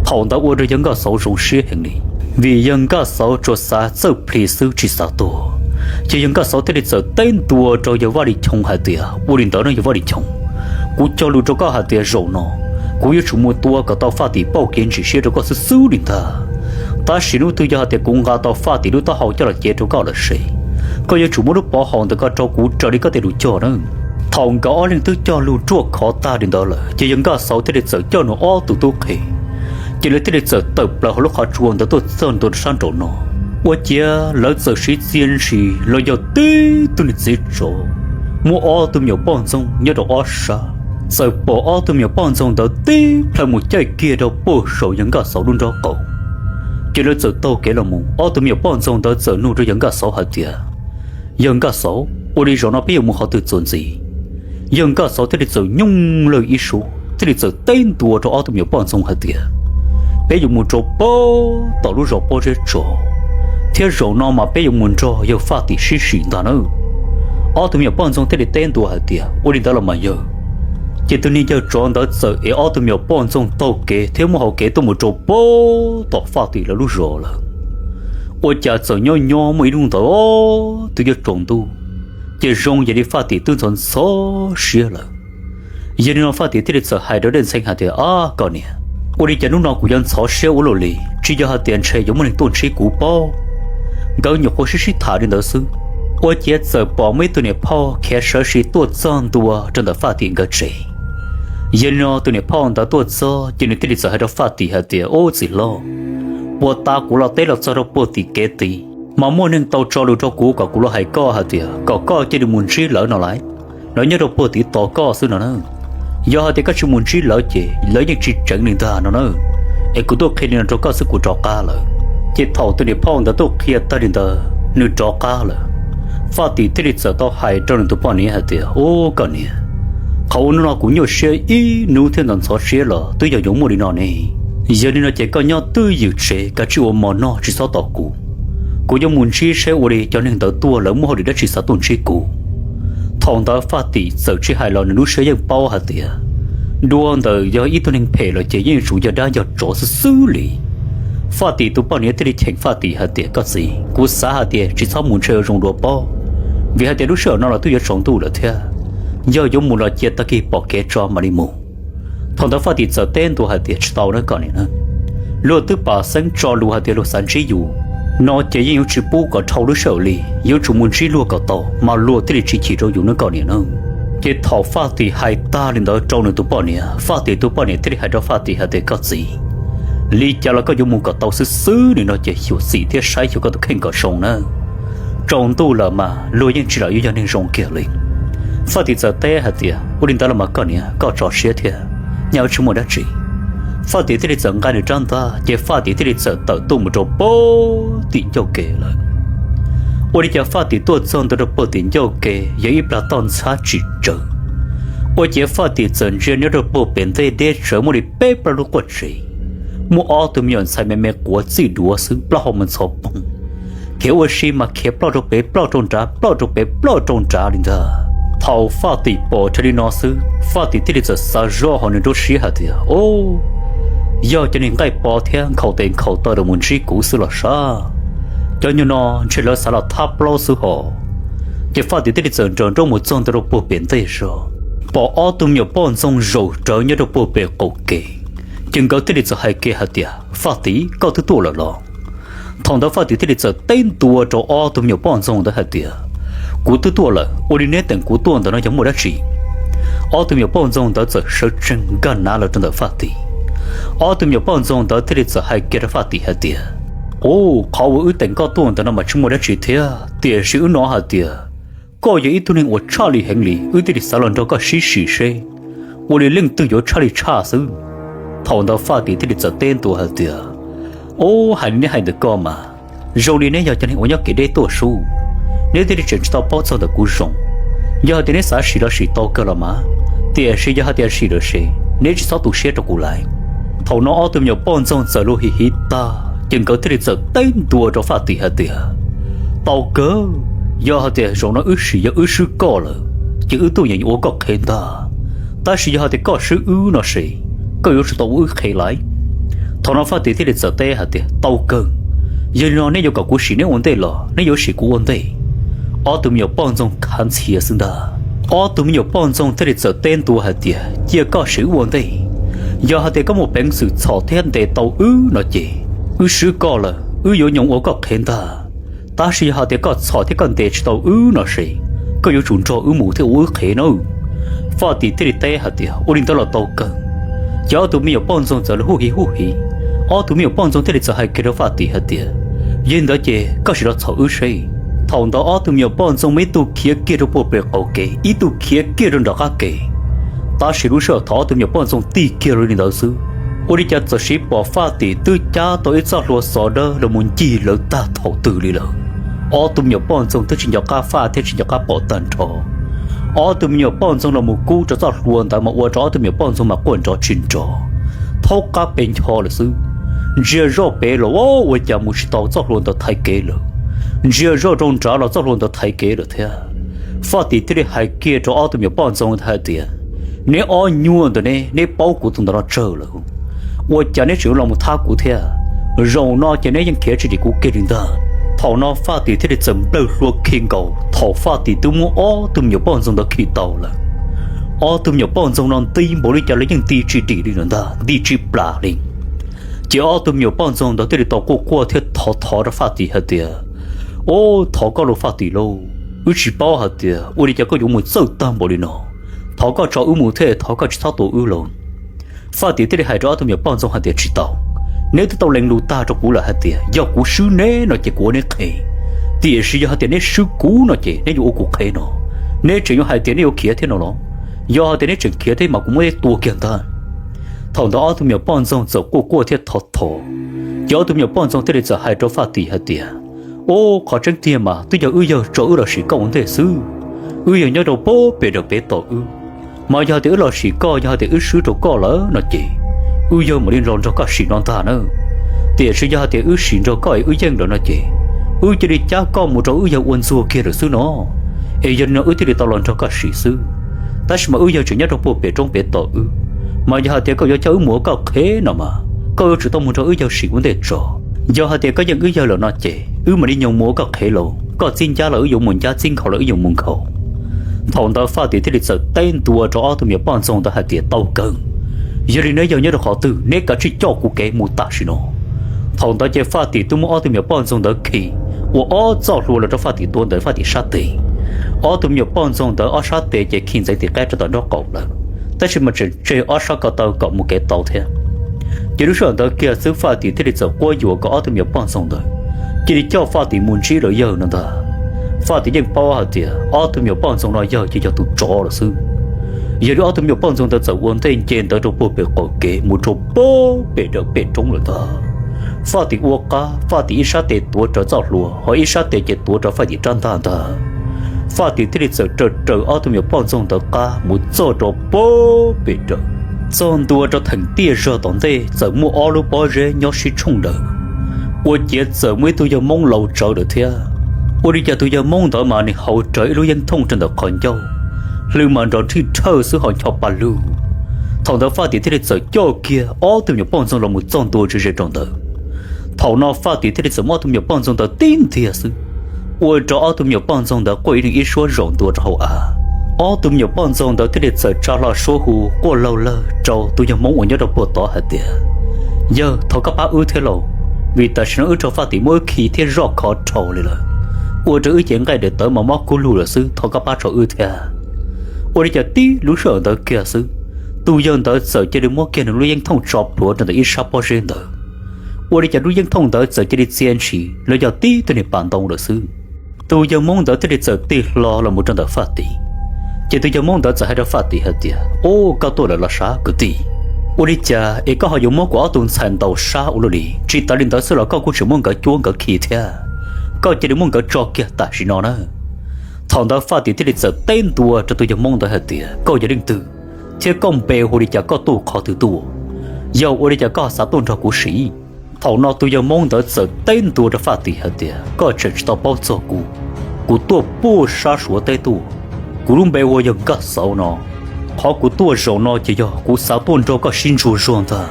Thaum ntawd ua rau yawg Nkaj Xauv zoo siab heev li, vim yawg Nkaj Xauv tsuas xav txawj plhis xwb tsis xav tuag. Ces yawg Nkaj Xauv thiaj li txawm teb ntua rau yawg Vaj Lis Choo hais tias, ua li ntawd no yawg Vaj Lis Choo, kuv cog lus rau koj hais tias zaum no kuv yuav tsum mus tua kom tau Faj Tim pauj kev ntsim siab rau koj xwb xwb li ntag. Tab sis hnub twg yog hais tias kuv nqa tau Faj Tim lub taub hau coj los cev rau koj lawm ces koj yuav tsum muab lub pov haum ntawd koj rau kuv raws li koj tej lus cog na. Thaum nkawd ob leeg twb cog lus ruaj khov tag li ntawd lawm ces yawg Nkaj Xauv thiaj li txawm coj nws ob tug tub qhe, ces lawv thiaj li txawm tawm plaws hauv lub qhov tsua ntawd tuaj txog ntua rau sab nraum no. Ua ciav lawv txawm siv txia ntsis los yog tib tug niag txiv tsov muaj ob tug me nyuam poj ntxoog nyob rau ob sab, txawm pom ob tug me nyuam poj ntxoog ntawd tib plhaw mus caij kiag rau puag saum yawg Nkaj Xauv lub nraub qaum. Ces lawv txawm taug kev los mus, ob tug me nyuam poj ntxoog ntawd txawm nug rau yawg Nkaj Xauv hais tias, yawg Nkaj Xauv, ua li zaum no peb yuav mus qhov twg txuas ntxiv? Yawg Nkaj Xauv thiaj li txawm nyooj lawg ib suab thiaj li txawm teb ntua rau ob tug me nyuam poj ntxoog hais tias, peb yuav mus rau puag tom lub zos Pob Zeb Tsov, thiab zaum no mas peb yuav mus nrog yawg Faj Tim sib sim ntag nawb. Ob tug me nyuam poj ntxoog thiaj li teb ntua hais tias, ua li ntawd los mas yawg. Ces tus niag yawg tsov ntawd txawm ev ob tug me nyuam poj ntxoog taug kev thiab muaj hau kev tuaj mus rau puag tom Faj Tim lawv lub zos lawm. Ua cas txawm nyob nyob muaj ib hnub ntawd twb yuav tsaus ntuj, ces zoo yam li Faj Tim twb ntxhov ntxhov siab lawm. Yog li no Faj Tim thiaj li txawm hais rau Dej Ntxhee hais tias, ab koj niam, ua li cas hnub no kuv yuav ntxhov siab ua luaj li? Tsis yog hais tias ntshe yuav muaj neeg tuaj ntsib kuv pob? Nkawd nyuam qhuav sib sib tham li ntawd xwb, ua ciav txawm pom muaj ib tug niam phauj khiav sawv sis tuaj txog ntua rau ntawm Faj Tim nkawd tsev. Yog li no tus niam phauj ntawd tuaj txog ces nws thiaj li txawm hais rau Faj Tim hais tias, ub txiv hlob, puag ta kuv los teb los txog rau puag tim kev tid mas muaj neeg tau tso lus rau kuv kom kuv los hais koj hais tias kom koj cia li mus ntsib lawv no lauj, lawv nyob rau puag tid tos koj xwb no na. Yog hais tias koj tsis mus ntsib lawv ces lawv yeej tsis tseev li ntag no na. Es kuv tuaj qhia li no rau koj xwb kuv rov qab lawm. Ces thaum tus niam phauj ntawd tuaj qhia tag li ntawd nws rov qab lawm, Faj Tim thiaj li txawm tau hais rau nws tus poj niam hais tias, ub koj niam, qhov uas hnub no kuv nyuaj siab ib hnub thiab ntxhov ntxhov siab los twb yog yuav muaj li no ne. Yog li no ces koj nyob twj ywm tsev kav tsij ua mov noj tsis txhob tos kuv. Kuv yuav mus ntsib seb ua li cov neeg ntawd tuaj lawv muaj hauj lwm dab tsi xav tuaj ntsib kuv. Thaum ntawd Faj Tim txawm tsis hais los nws lub siab yeej paub hais tias dua ntawm yog ib tug neeg phem los ces yeej yuav tsum yog dab yog tsov xwb xwb li. Faj Tim tus poj niam thiaj li cheem Faj Tim hais tias, koj txiv, kuv xav hais tias tsis txhob mus ntshe yuav zoo dua pob, vim hais tias lub sij hawm no los twb yuav tsaus ntuj lawm thiab. Yog yuav mus los cia tag kis pom kev tso mam li mus. Thaum ntawd Faj Tim txawm teb ntua hais tias, tsis tau na koj niam na, luag twb pam xeeb tso lus hais tias luag xav ntsib yus no ces yeej yuav tsis pub kom dhau lub sij hawm li, yuav tsum mus ntsib luag kom tau mas luag thiaj li tsis chim rau yus na koj niam na. Ces thaum Faj Tim hais tag li ntawd rau nws tus poj niam, Faj Tim tus poj niam thiaj li hais rau Faj Tim hais tias, koj txiv, li cas los koj yuav mus kom tau xwb xwb li no ces xyuam xim thiab saib xyuas koj tus kheej kom zoo nawb. Tsaus ntuj lawm mas luag yeej tsis lam yuav yog neeg zoo kiag li. Faj Tim txawm teb hais tias, Ua li ntawd los mas koj niam, koj tso siab thiab, nyaj wb tsis muaj dab tsi. Faj Tim thiaj li txawm nqa nws rab ntaj, ces Faj Tim thiaj li txawm tawm tuaj mus rau pem tim ncauj kev lawm. Ua li cas Faj Tim tuaj txog ntua rau pem tim ncauj kev yog ib plag toj ntxhab tsis tsawg. Ua ciav Faj Tim txawm ntsia nyob rau pem pem ntej deb tsawv muaj li peb plaub lub quaj tsev, muaj ob tug me nyuam ntxhais me me quav txij duav xwb, plaub hau mas ntxhov poog, khiav ua si mas khiav ploj rau pem ploj rau nrad, ploj rau pem ploj rau nrad li ntag. Thaum Faj Tim pom raws li no xwb, Faj Tim thiaj li txawm xav zoj hauv nws nruab siab hais tias, Ub, yog cov niag nqaij pov thiab nkhaus tes nkhaus taw los mus ntsib kuv xwb los sav. Cov nyuag no ntshe lawv xav los thab plaub xwb hos. Ces Faj Tim thiaj li txawm nraws nrob mus txog ntawm rau puag pem ntej zog, pom ob tug me nyuam poj ntxoog zaum rawv nyob rau puag pem qaum kev. Ces nkawd thiaj li txawm hais kiag hais tias, Faj Tim, koj twb tuaj lawm los? Thaum ntawd Faj Tim thiaj li txawm teb ntua rau ob tug me nyuam poj ntxoog ntawd hais tias, Kuv twb tuaj lawm, ua li neb teem kuv tuaj ntawm no yog muaj dab tsi? Ob tug me nyuam poj ntxoog ntawd txawm sawv tsees nkag nav los rau ntawm Faj Tim. Ob tug me nyuam poj ntxoog ntawd thiaj li txawm hais kiag rau Faj Tim hais tias, Ub, qhov uas wb teem koj tuaj ntawm no mas tsis muaj dab tsi thiab, tiam sis wb hnov hais tias koj yog ib tug neeg uas tshaj li heev li, wb thiaj li xav los nrog koj sib sim seb ua li leej twg yuav tshaj li tshaj xwb. Thaum ntawd Faj Tim thiaj li txawm teb ntua hais tias, Ub, hais li neb hais ntawm koj mas, zoo li neb yog cov neeg uas nyob kev deb tuaj sub, neb thiaj li tseem tsis tau paub txog ntawm kuv zoo. Yog hais tias neb xav sim los sim tau kawg los mas, tiam sis yog hais tias sim lawm ces neb tsis txhob tu siab rau kuv lawm. Thaum no ob tug me nyuam poj ntxoog txawm luag hiv hiv tag ces nkawd thiaj li txawm teb ntua rau Faj Tim hais tias, Tau kawg, yog hais tias zaum no wb sim yog wb swb koj lawm, ces wb tuaj yeem yuav ua koj qhev ntag. Tab sis yog hais tias koj swb wb no ces koj yuav tsum tau ua wb qhev lawm. Thaum no Faj Tim thiaj li txawm teb hais tias, Tau kawg, yog li no neb yuav kom kuv sim neb ua ntej los neb yuav sim kuv ua ntej? Ob tug me nyuam poj ntxoog khav ntxhias xwb ntag. Ob tug me nyuam poj ntxoog thiaj li txawm teb ntua hais tias, Cia koj sim wb ua ntej. Yog hais tias koj muaj peev xwm txhom thiab ntes tau wb no ces wb swb koj lawm, wb yuav nyoos ua koj qhev ntag. Tab sis yog hais tias koj txhom thiab koj ntes tsis tau wb no ces koj yuav tsum nrog wb mus thiab ua wb qhev nawb. Faj Tim thiaj li teb hais tias, Ua li ntawd los tau kawg. Ces ob tug me nyuam poj ntxoog txawm hu hiv hu hiv. Ob tug me nyuam poj ntxoog thiaj li txawm hais kiag rau Faj Tim hais tias, Yog li ntawd ces koj sim los txhom wb seb. Thaum ntawd ob tug me nyuam poj ntxoog mas ib tug khiav kiag rau puag pem qaum kev, ib tug khiav kiag rau nram qab kev. Tab sis lub sij hawm thaum ob tug me nyuam poj ntxoog tig kiag rau li ntawd xwb, ua li cas txawm siv pom Faj Tim twb cab tau ib txoj hlua xov dawb los mus ncig lawv tag thaum twg li lawm. Ob tug me nyuam poj ntxoog twb tsis nco qab faj thiab tsis nco qab pom tag nrho. Ob tug me nyuam poj ntxoog los mus kub rau txoj hlua ntawd mas ua rau ob tug me nyuam poj ntxoog mas quaj nrov tsis nrov, thaub qab pes ncho lawm xwb. Ntsia zoj pem los ua cas mus tsis tau txoj hlua ntawd thaiv kev lawm. Ntsia zoj rau nrad los txoj hlua ntawd thaiv kev lawm thiab. Faj Tim thiaj li hais kiag rau ob tug me nyuam poj ntxoog ntawd hais tias, Neb ob nyuag ntawm ne, neb paub kuv tus ntawd no tsawg lawm? Ua cas neb tseem yuav los mus thab kuv thiab? Zaum no ces neb yeej khiav tsis dim kuv kiag li ntag. Thaum no Faj Tim thiaj li txawm nplawg hlua khi nkaus, thaum Faj Tim twb muab ob tug me nyuam poj ntxoog ntawd khi tau lawm. Ob tug me nyuam poj ntxoog no nti npaum li cas los yeej nti tsis dim li lawm ntag, nti tsis plam li. Ces ob tug me nyuam poj ntxoog ntawd thiaj li tau quaj quaj thiab thov thov rau Faj Tim hais tias, Ub, thov koj lauj Faj Tim lauj, wb tsis paub hais tias ua li cas koj yuav mus txawj tag npaum li no. Thov koj tso wb mus thiab thov koj tsis txhob tua wb lauj. Faj Tim thiaj li hais rau ob tug me nyuam poj ntxoog hais tias, Tsis tau. Neb twb tau lees lus tag rau kuv lawm hais tias yog kuv swb neb no ces kuv ua neb qhev. Tiam sis yog hais tias neb swb kuv no ces neb yuav ua kuv qhev no. Neb tseem yuav hais tias neb yuav khiav thiab no los? Yog hais tias neb tseem khiav thiab mas kuv muab neb tua kiag ntag. Thaum ntawd ob tug me nyuam poj ntxoog txawm quaj quaj thiab thov thov. Ces ob tug me nyuam poj ntxoog thiaj li txawm hais rau Faj Tim hais tias, Ub, qhov tseeb tiag mas twb yog wb yawg tso wb los sim koj ua ntej xwb. Wb yawg nyob rau puag pem daws pem tom wb. Mas yog hais tias wb los sim koj, yog hais tias wb swb rau koj lawm no ces wb yawg mam li los nrog koj sim no ntag na. Tiam sis yog hais tias wb sim nrog koj es wb yeej lawm no ces wb cia li cab koj mus rau wb yawg ua ntxuag kiag lawm xwb no. Es yog li no wb thiaj li tau los nrog koj sim xwb. Tab sis mas wb yawg tseem nyob rau puag pem roob pem tom wb. Mas yog hais tias koj yuav coj wb mus ua koj qhev no mas koj yuav tsum tau mus nrog wb yawg sim ua ntej tso. Yog hais tias koj yeej wb yawg lawm no ces wb mam li nyoos mus ua koj qhev lauj, koj txib ncab los wb yuav mus ncab, txib nkhaus los wb yuav mus nkhaus. Thaum ntawd Faj Tim thiaj li txawm teb ntua rau ob tug me nyuam poj ntxoog ntawd hais tias, Tau kawg, yog li neb yawg nyob rau qhov twg neb kav tsij coj kuv kev mus tam sim no. Thaum ntawd ces Faj Tim twb muab ob tug me nyuam poj ntxoog ntawd khi ua ob txoj hlua los rau Faj Tim tua ntawm Faj Tim sab tes. Ob tug me nyuam poj ntxoog ntawd ob sab tes ces khi ntxeev tim qab rau tom nraub qaum lawm, tab sis mas tseem tseg ob sab ko taw kom mus kev tau thiab. Ces lub sij hawm ntawd kiag xwb Faj Tim thiaj li txawm quab yuam kom ob tug me nyuam poj ntxoog ntawd cia li coj Faj Tim mus ntsib lawv yawg no ntag. Faj Tim yeej paub hais tias ob tug me nyuam poj ntxoog no yog ces yog tus tsov lawm xwb. Yog li ob tug me nyuam poj ntxoog ntawd txawm ua ntej nce ntawd rau puag pem qaum kev mus rau puag pem dawm pem roob lawm ntag. Faj Tim ua qab, Faj Tim ib sab tes tuav rawv txoj hlua, ho ib sab tes ces tuav rawv Faj Tim rab ntaj ntag. Faj Tim thiaj li txawm raws raws ob tug me nyuam poj ntxoog ntawd qab mus txog rau puag pem dawm. Txog ntua rau theem tiaj zog tom ntej txawm muaj ob lub pob zeb nyob sib tshooj daws, ua ciav txawm muaj ib tug yawg Hmoob laus tsawv lawm thiab. Ua li cas tus yawg Hmoob ntawd mas nws hauv rawv ib lub yeeb thooj rau ntawm qhov ncauj, hlw mas nrov nrhij rhawj xwb ho ncho pa lug. Thaum ntawd Faj Tim thiaj li txawm coj kiag ob tug me nyuam poj ntxoog los mus txog ntua ze ze rau ntawd. Thaum no Faj Tim thiaj li txawm muab ob tug me nyuam poj ntxoog ntawd tib ntiag xwb, ua rau ob tug me nyuam poj ntxoog ntawd quaj ib leeg ib suab zaum ntua rau hauv av. Ob tug me nyuam poj ntxoog ntawd thiaj li txawm tsa hlo suab hu quaj laug lawg rau tus yawg Hmoob uas nyob rau puag tod hais tias, Yawg, thov koj pab wb thiab lauj, vim tam sim no wb raug Faj Tim muab wb khi thiab zoj khov dhau li lawm, ua rau wb cev nqaij daim tawv mas mob kub lug lawm xwb, thov koj pab tso wb thiab. Ua li cas tib lub sij hawm ntawd kiag xwb, tus yawg ntawd txawm cia li muab kiag nws lub yeeb thooj tso plhuav rau ntawm ib sab pob zeb ntawd. Ua li cas lub yeeb thooj ntawd txawm cia li txia ntshis los yog tib tug niag pas ntoo lawm xwb. Tus yawg Hmoob ntawd thiaj li txawm tig hlo los mus rau ntawm Faj Tim. Ces tus yawg Hmoob ntawd txawm hais rau Faj Tim hais tias, Ub, koj tuaj lawm los sav kwv tij? Ua li cas es koj ho yuav muab kuv ob tug ntxhais ntaus sab ua luaj li? Tsis tas li ntawd xwb los koj kuj tseem muab nkawd cuab nkawd khi thiab. Koj cia li muab nkawd tso kiag tam sim no na. Thaum ntawd Faj Tim thiaj li txawm teb ntua rau tus yawg Hmoob ntawd hais tias, Koj yog leej twg, thiab koj npe hu li cas, koj tuaj qhov twg tuaj? Yog ua li cas koj xav tuaj nrog kuv sim? Thaum no tus yawg Hmoob ntawd txawm teb ntua rau Faj Tim hais tias, Koj tseem tsis tau paub txog kuv. Kuv tuaj puag sab Suav teb tuaj. Kuv lub npe hu ua yawg Nkaj Xauv no. Qhov kuv tuaj zaum no ces yog kuv xav tuaj nrog koj sib ntsuas zog ntag.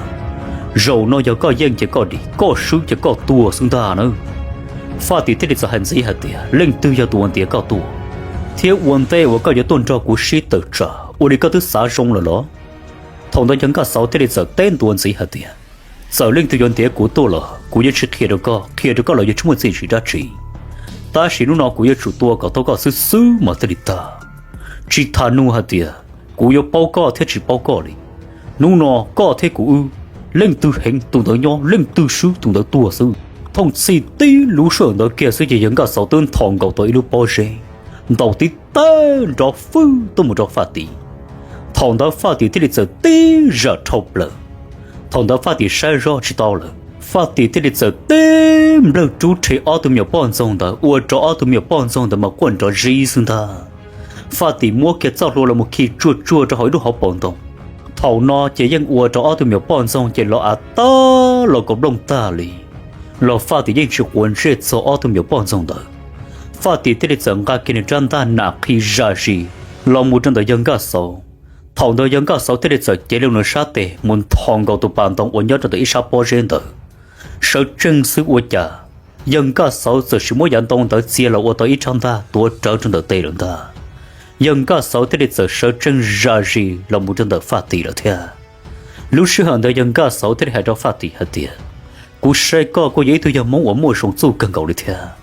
Zaum no yog koj yeej ces koj dim, koj swb ces koj tuag xwb ntag na. Faj Tim thiaj li txawm hais ntxiv hais tias, Leej twg yog tus uas ntiav koj tuaj, thiab ua ntej uas koj yuav tuaj nrog kuv sib tawm tsam, ua li koj twb xav zoo lawm los? Thaum ntawd yawg Nkaj Xauv thiaj li txawm teb ntua ntxiv hais tias, Txawm leej twg yuav ntiav kuv tuaj los kuv yuav tsis qhia rau koj, qhia rau koj los yuav tsis muaj txiaj ntsig dab tsi. Tab sis hnub no kuv yuav tsum tua kom tau koj xwb xwb mas thiaj li tag. Tsis tas nug hais tias kuv yuav paub koj thiab tsis paub koj li. Hnub no koj thiab kuv wb, leej twg heev tus ntawd nyob, leej twg swb tus ntawd tuag xwb. Thooj txhij tib lub sij hawm ntawd kiag xwb ces yawg Nkaj Xauv twb nthos nkaus tau ib lub pob zeb, ntaus tib teg nrov fwj tuaj mus rau Faj Tim. Thaum ntawd Faj Tim thiaj li txawm tib zam dhau plaws. Thaum ntawd Faj Tim saib zoj tsis tau lawm, Faj Tim thiaj li txawm tib nplawg rub rhe ob tug me nyuam poj ntxoog ntawd ua rau ob tug me nyuam poj ntxoog ntawd mas quaj nrov zib xwb ntag. Faj Tim muab kiag txoj hlua los mus khi tsuag tsuag rau hauv ib lub hauv paus ntoo. Thaum no ces yeej ua rau ob tug me nyuam poj ntxoog ces los av tag los kaus nplooj tag li, los Faj Tim yeej tsis quav ntsej txog ob tug me nyuam poj ntxoog ntawd. Faj Tim thiaj li txawm nqa kiag nws rab ntaj nam qhi zam zis los mus rau ntawm yawg Nkaj Xauv. Thaum ntawd yawg Nkaj Xauv thiaj li txawm cev loo nws sab tes mus nthos nkaus tus pas ntoo uas nyob rau ntawm ib sab pob zeb ntawd. Sawv tsees xwb ua cas yawg Nkaj Xauv txawm sim muab yav ntoo ntawd txia los ua tau ib rab ntaj tuav rawv rau ntawm tes lawm ntag. Yawg Nkaj Xauv thiaj li txawm sawv tsees zam zis los mus rau ntawm Faj Tim lawm thiab. Lub sij hawm ntawd yawg Nkaj Xauv thiaj li hais rau Faj Tim hais tias, Kuv saib koj kuj yog ib tug yawg Hmoob uas muaj zoo txuj kawg nkaus li thiab.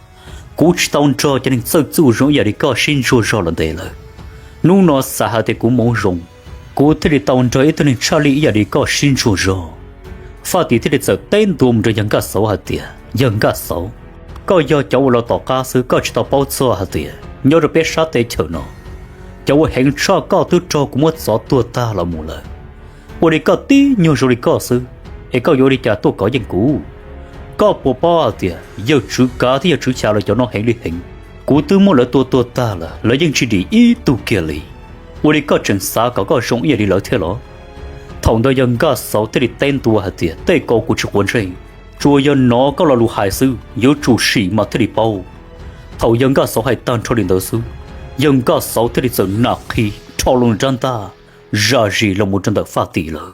Kuv tsis tau nrog cov neeg txawj txuj zoo ib yam li koj sib ntsuas zog los ntev lawm. Hnub no xav hais tias kuv hmoov zoo, kuv thiaj li tau nrog ib tug neeg tshaj lij ib yam li koj sib ntsuas zog. Faj Tim thiaj li txawm teb ntua mus rau yawg Nkaj Xauv hais tias, Yawg Nkaj Xauv, koj yog cov uas los tom qab xwb, koj tsis tau paub txog hais tias nyob rau peb sab teb chaws no, cov uas heev tshaj koj twb raug kuv muab txov tuag tag los mus lawm. Ua li koj tib nyuag zoo li koj xwb, es koj yuav ua li cas tuaj kov yeej kuv? Koj puas paub hais tias yawg Tswv Kav thiab yawg Tswv Xya lawv cov no heev li heev? Kuv twb muab lawv tua tuag tag lawm, lawv yeej tsis dim ib tug kiag li. Ua li koj tseem xav kom koj zoo ib yam li lawv thiab los? Thaum ntawd yawg Nkaj Xauv thiaj li teb ntua hais tias, Tej ko kuv tsis quav ntsej, tsuas yog hnov koj lo lus hais xwb, yuav tsum sim mas thiaj li paub. Thaum yawg Nkaj Xauv hais tag nrho li ntawd xwb, yawg Nkaj Xauv thiaj li txawm nam qhi rho loo nws rab ntaj zam zis los mus rau ntawm Faj Tim lawm.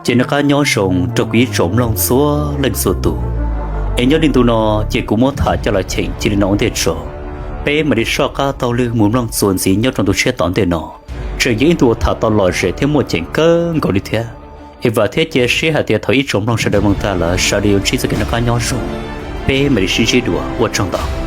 Ces noj qab nyob zoo rau kuv ib tsoom mloog txhua leej txhua tus. Es nyob li ntu no, ces kuv muab tham coj los cheem cia li no ua ntej tso. Peb mam li soj qab taug lw mus mloog txuas ntxiv nyob rau ntu tshiab tom ntej no. Tseem yog ib ntu uas tham tau lom zem thiab muaj ceem kawg nkaus li thiab. Es vam thiab cia siab hais tias thaum ib tsoom mloog sawv daws mloog tag lawm sawv daws yuav ntsib txoj kev noj qab nyob zoo. Peb mam li sib ntsib dua, ua tsaug ntau.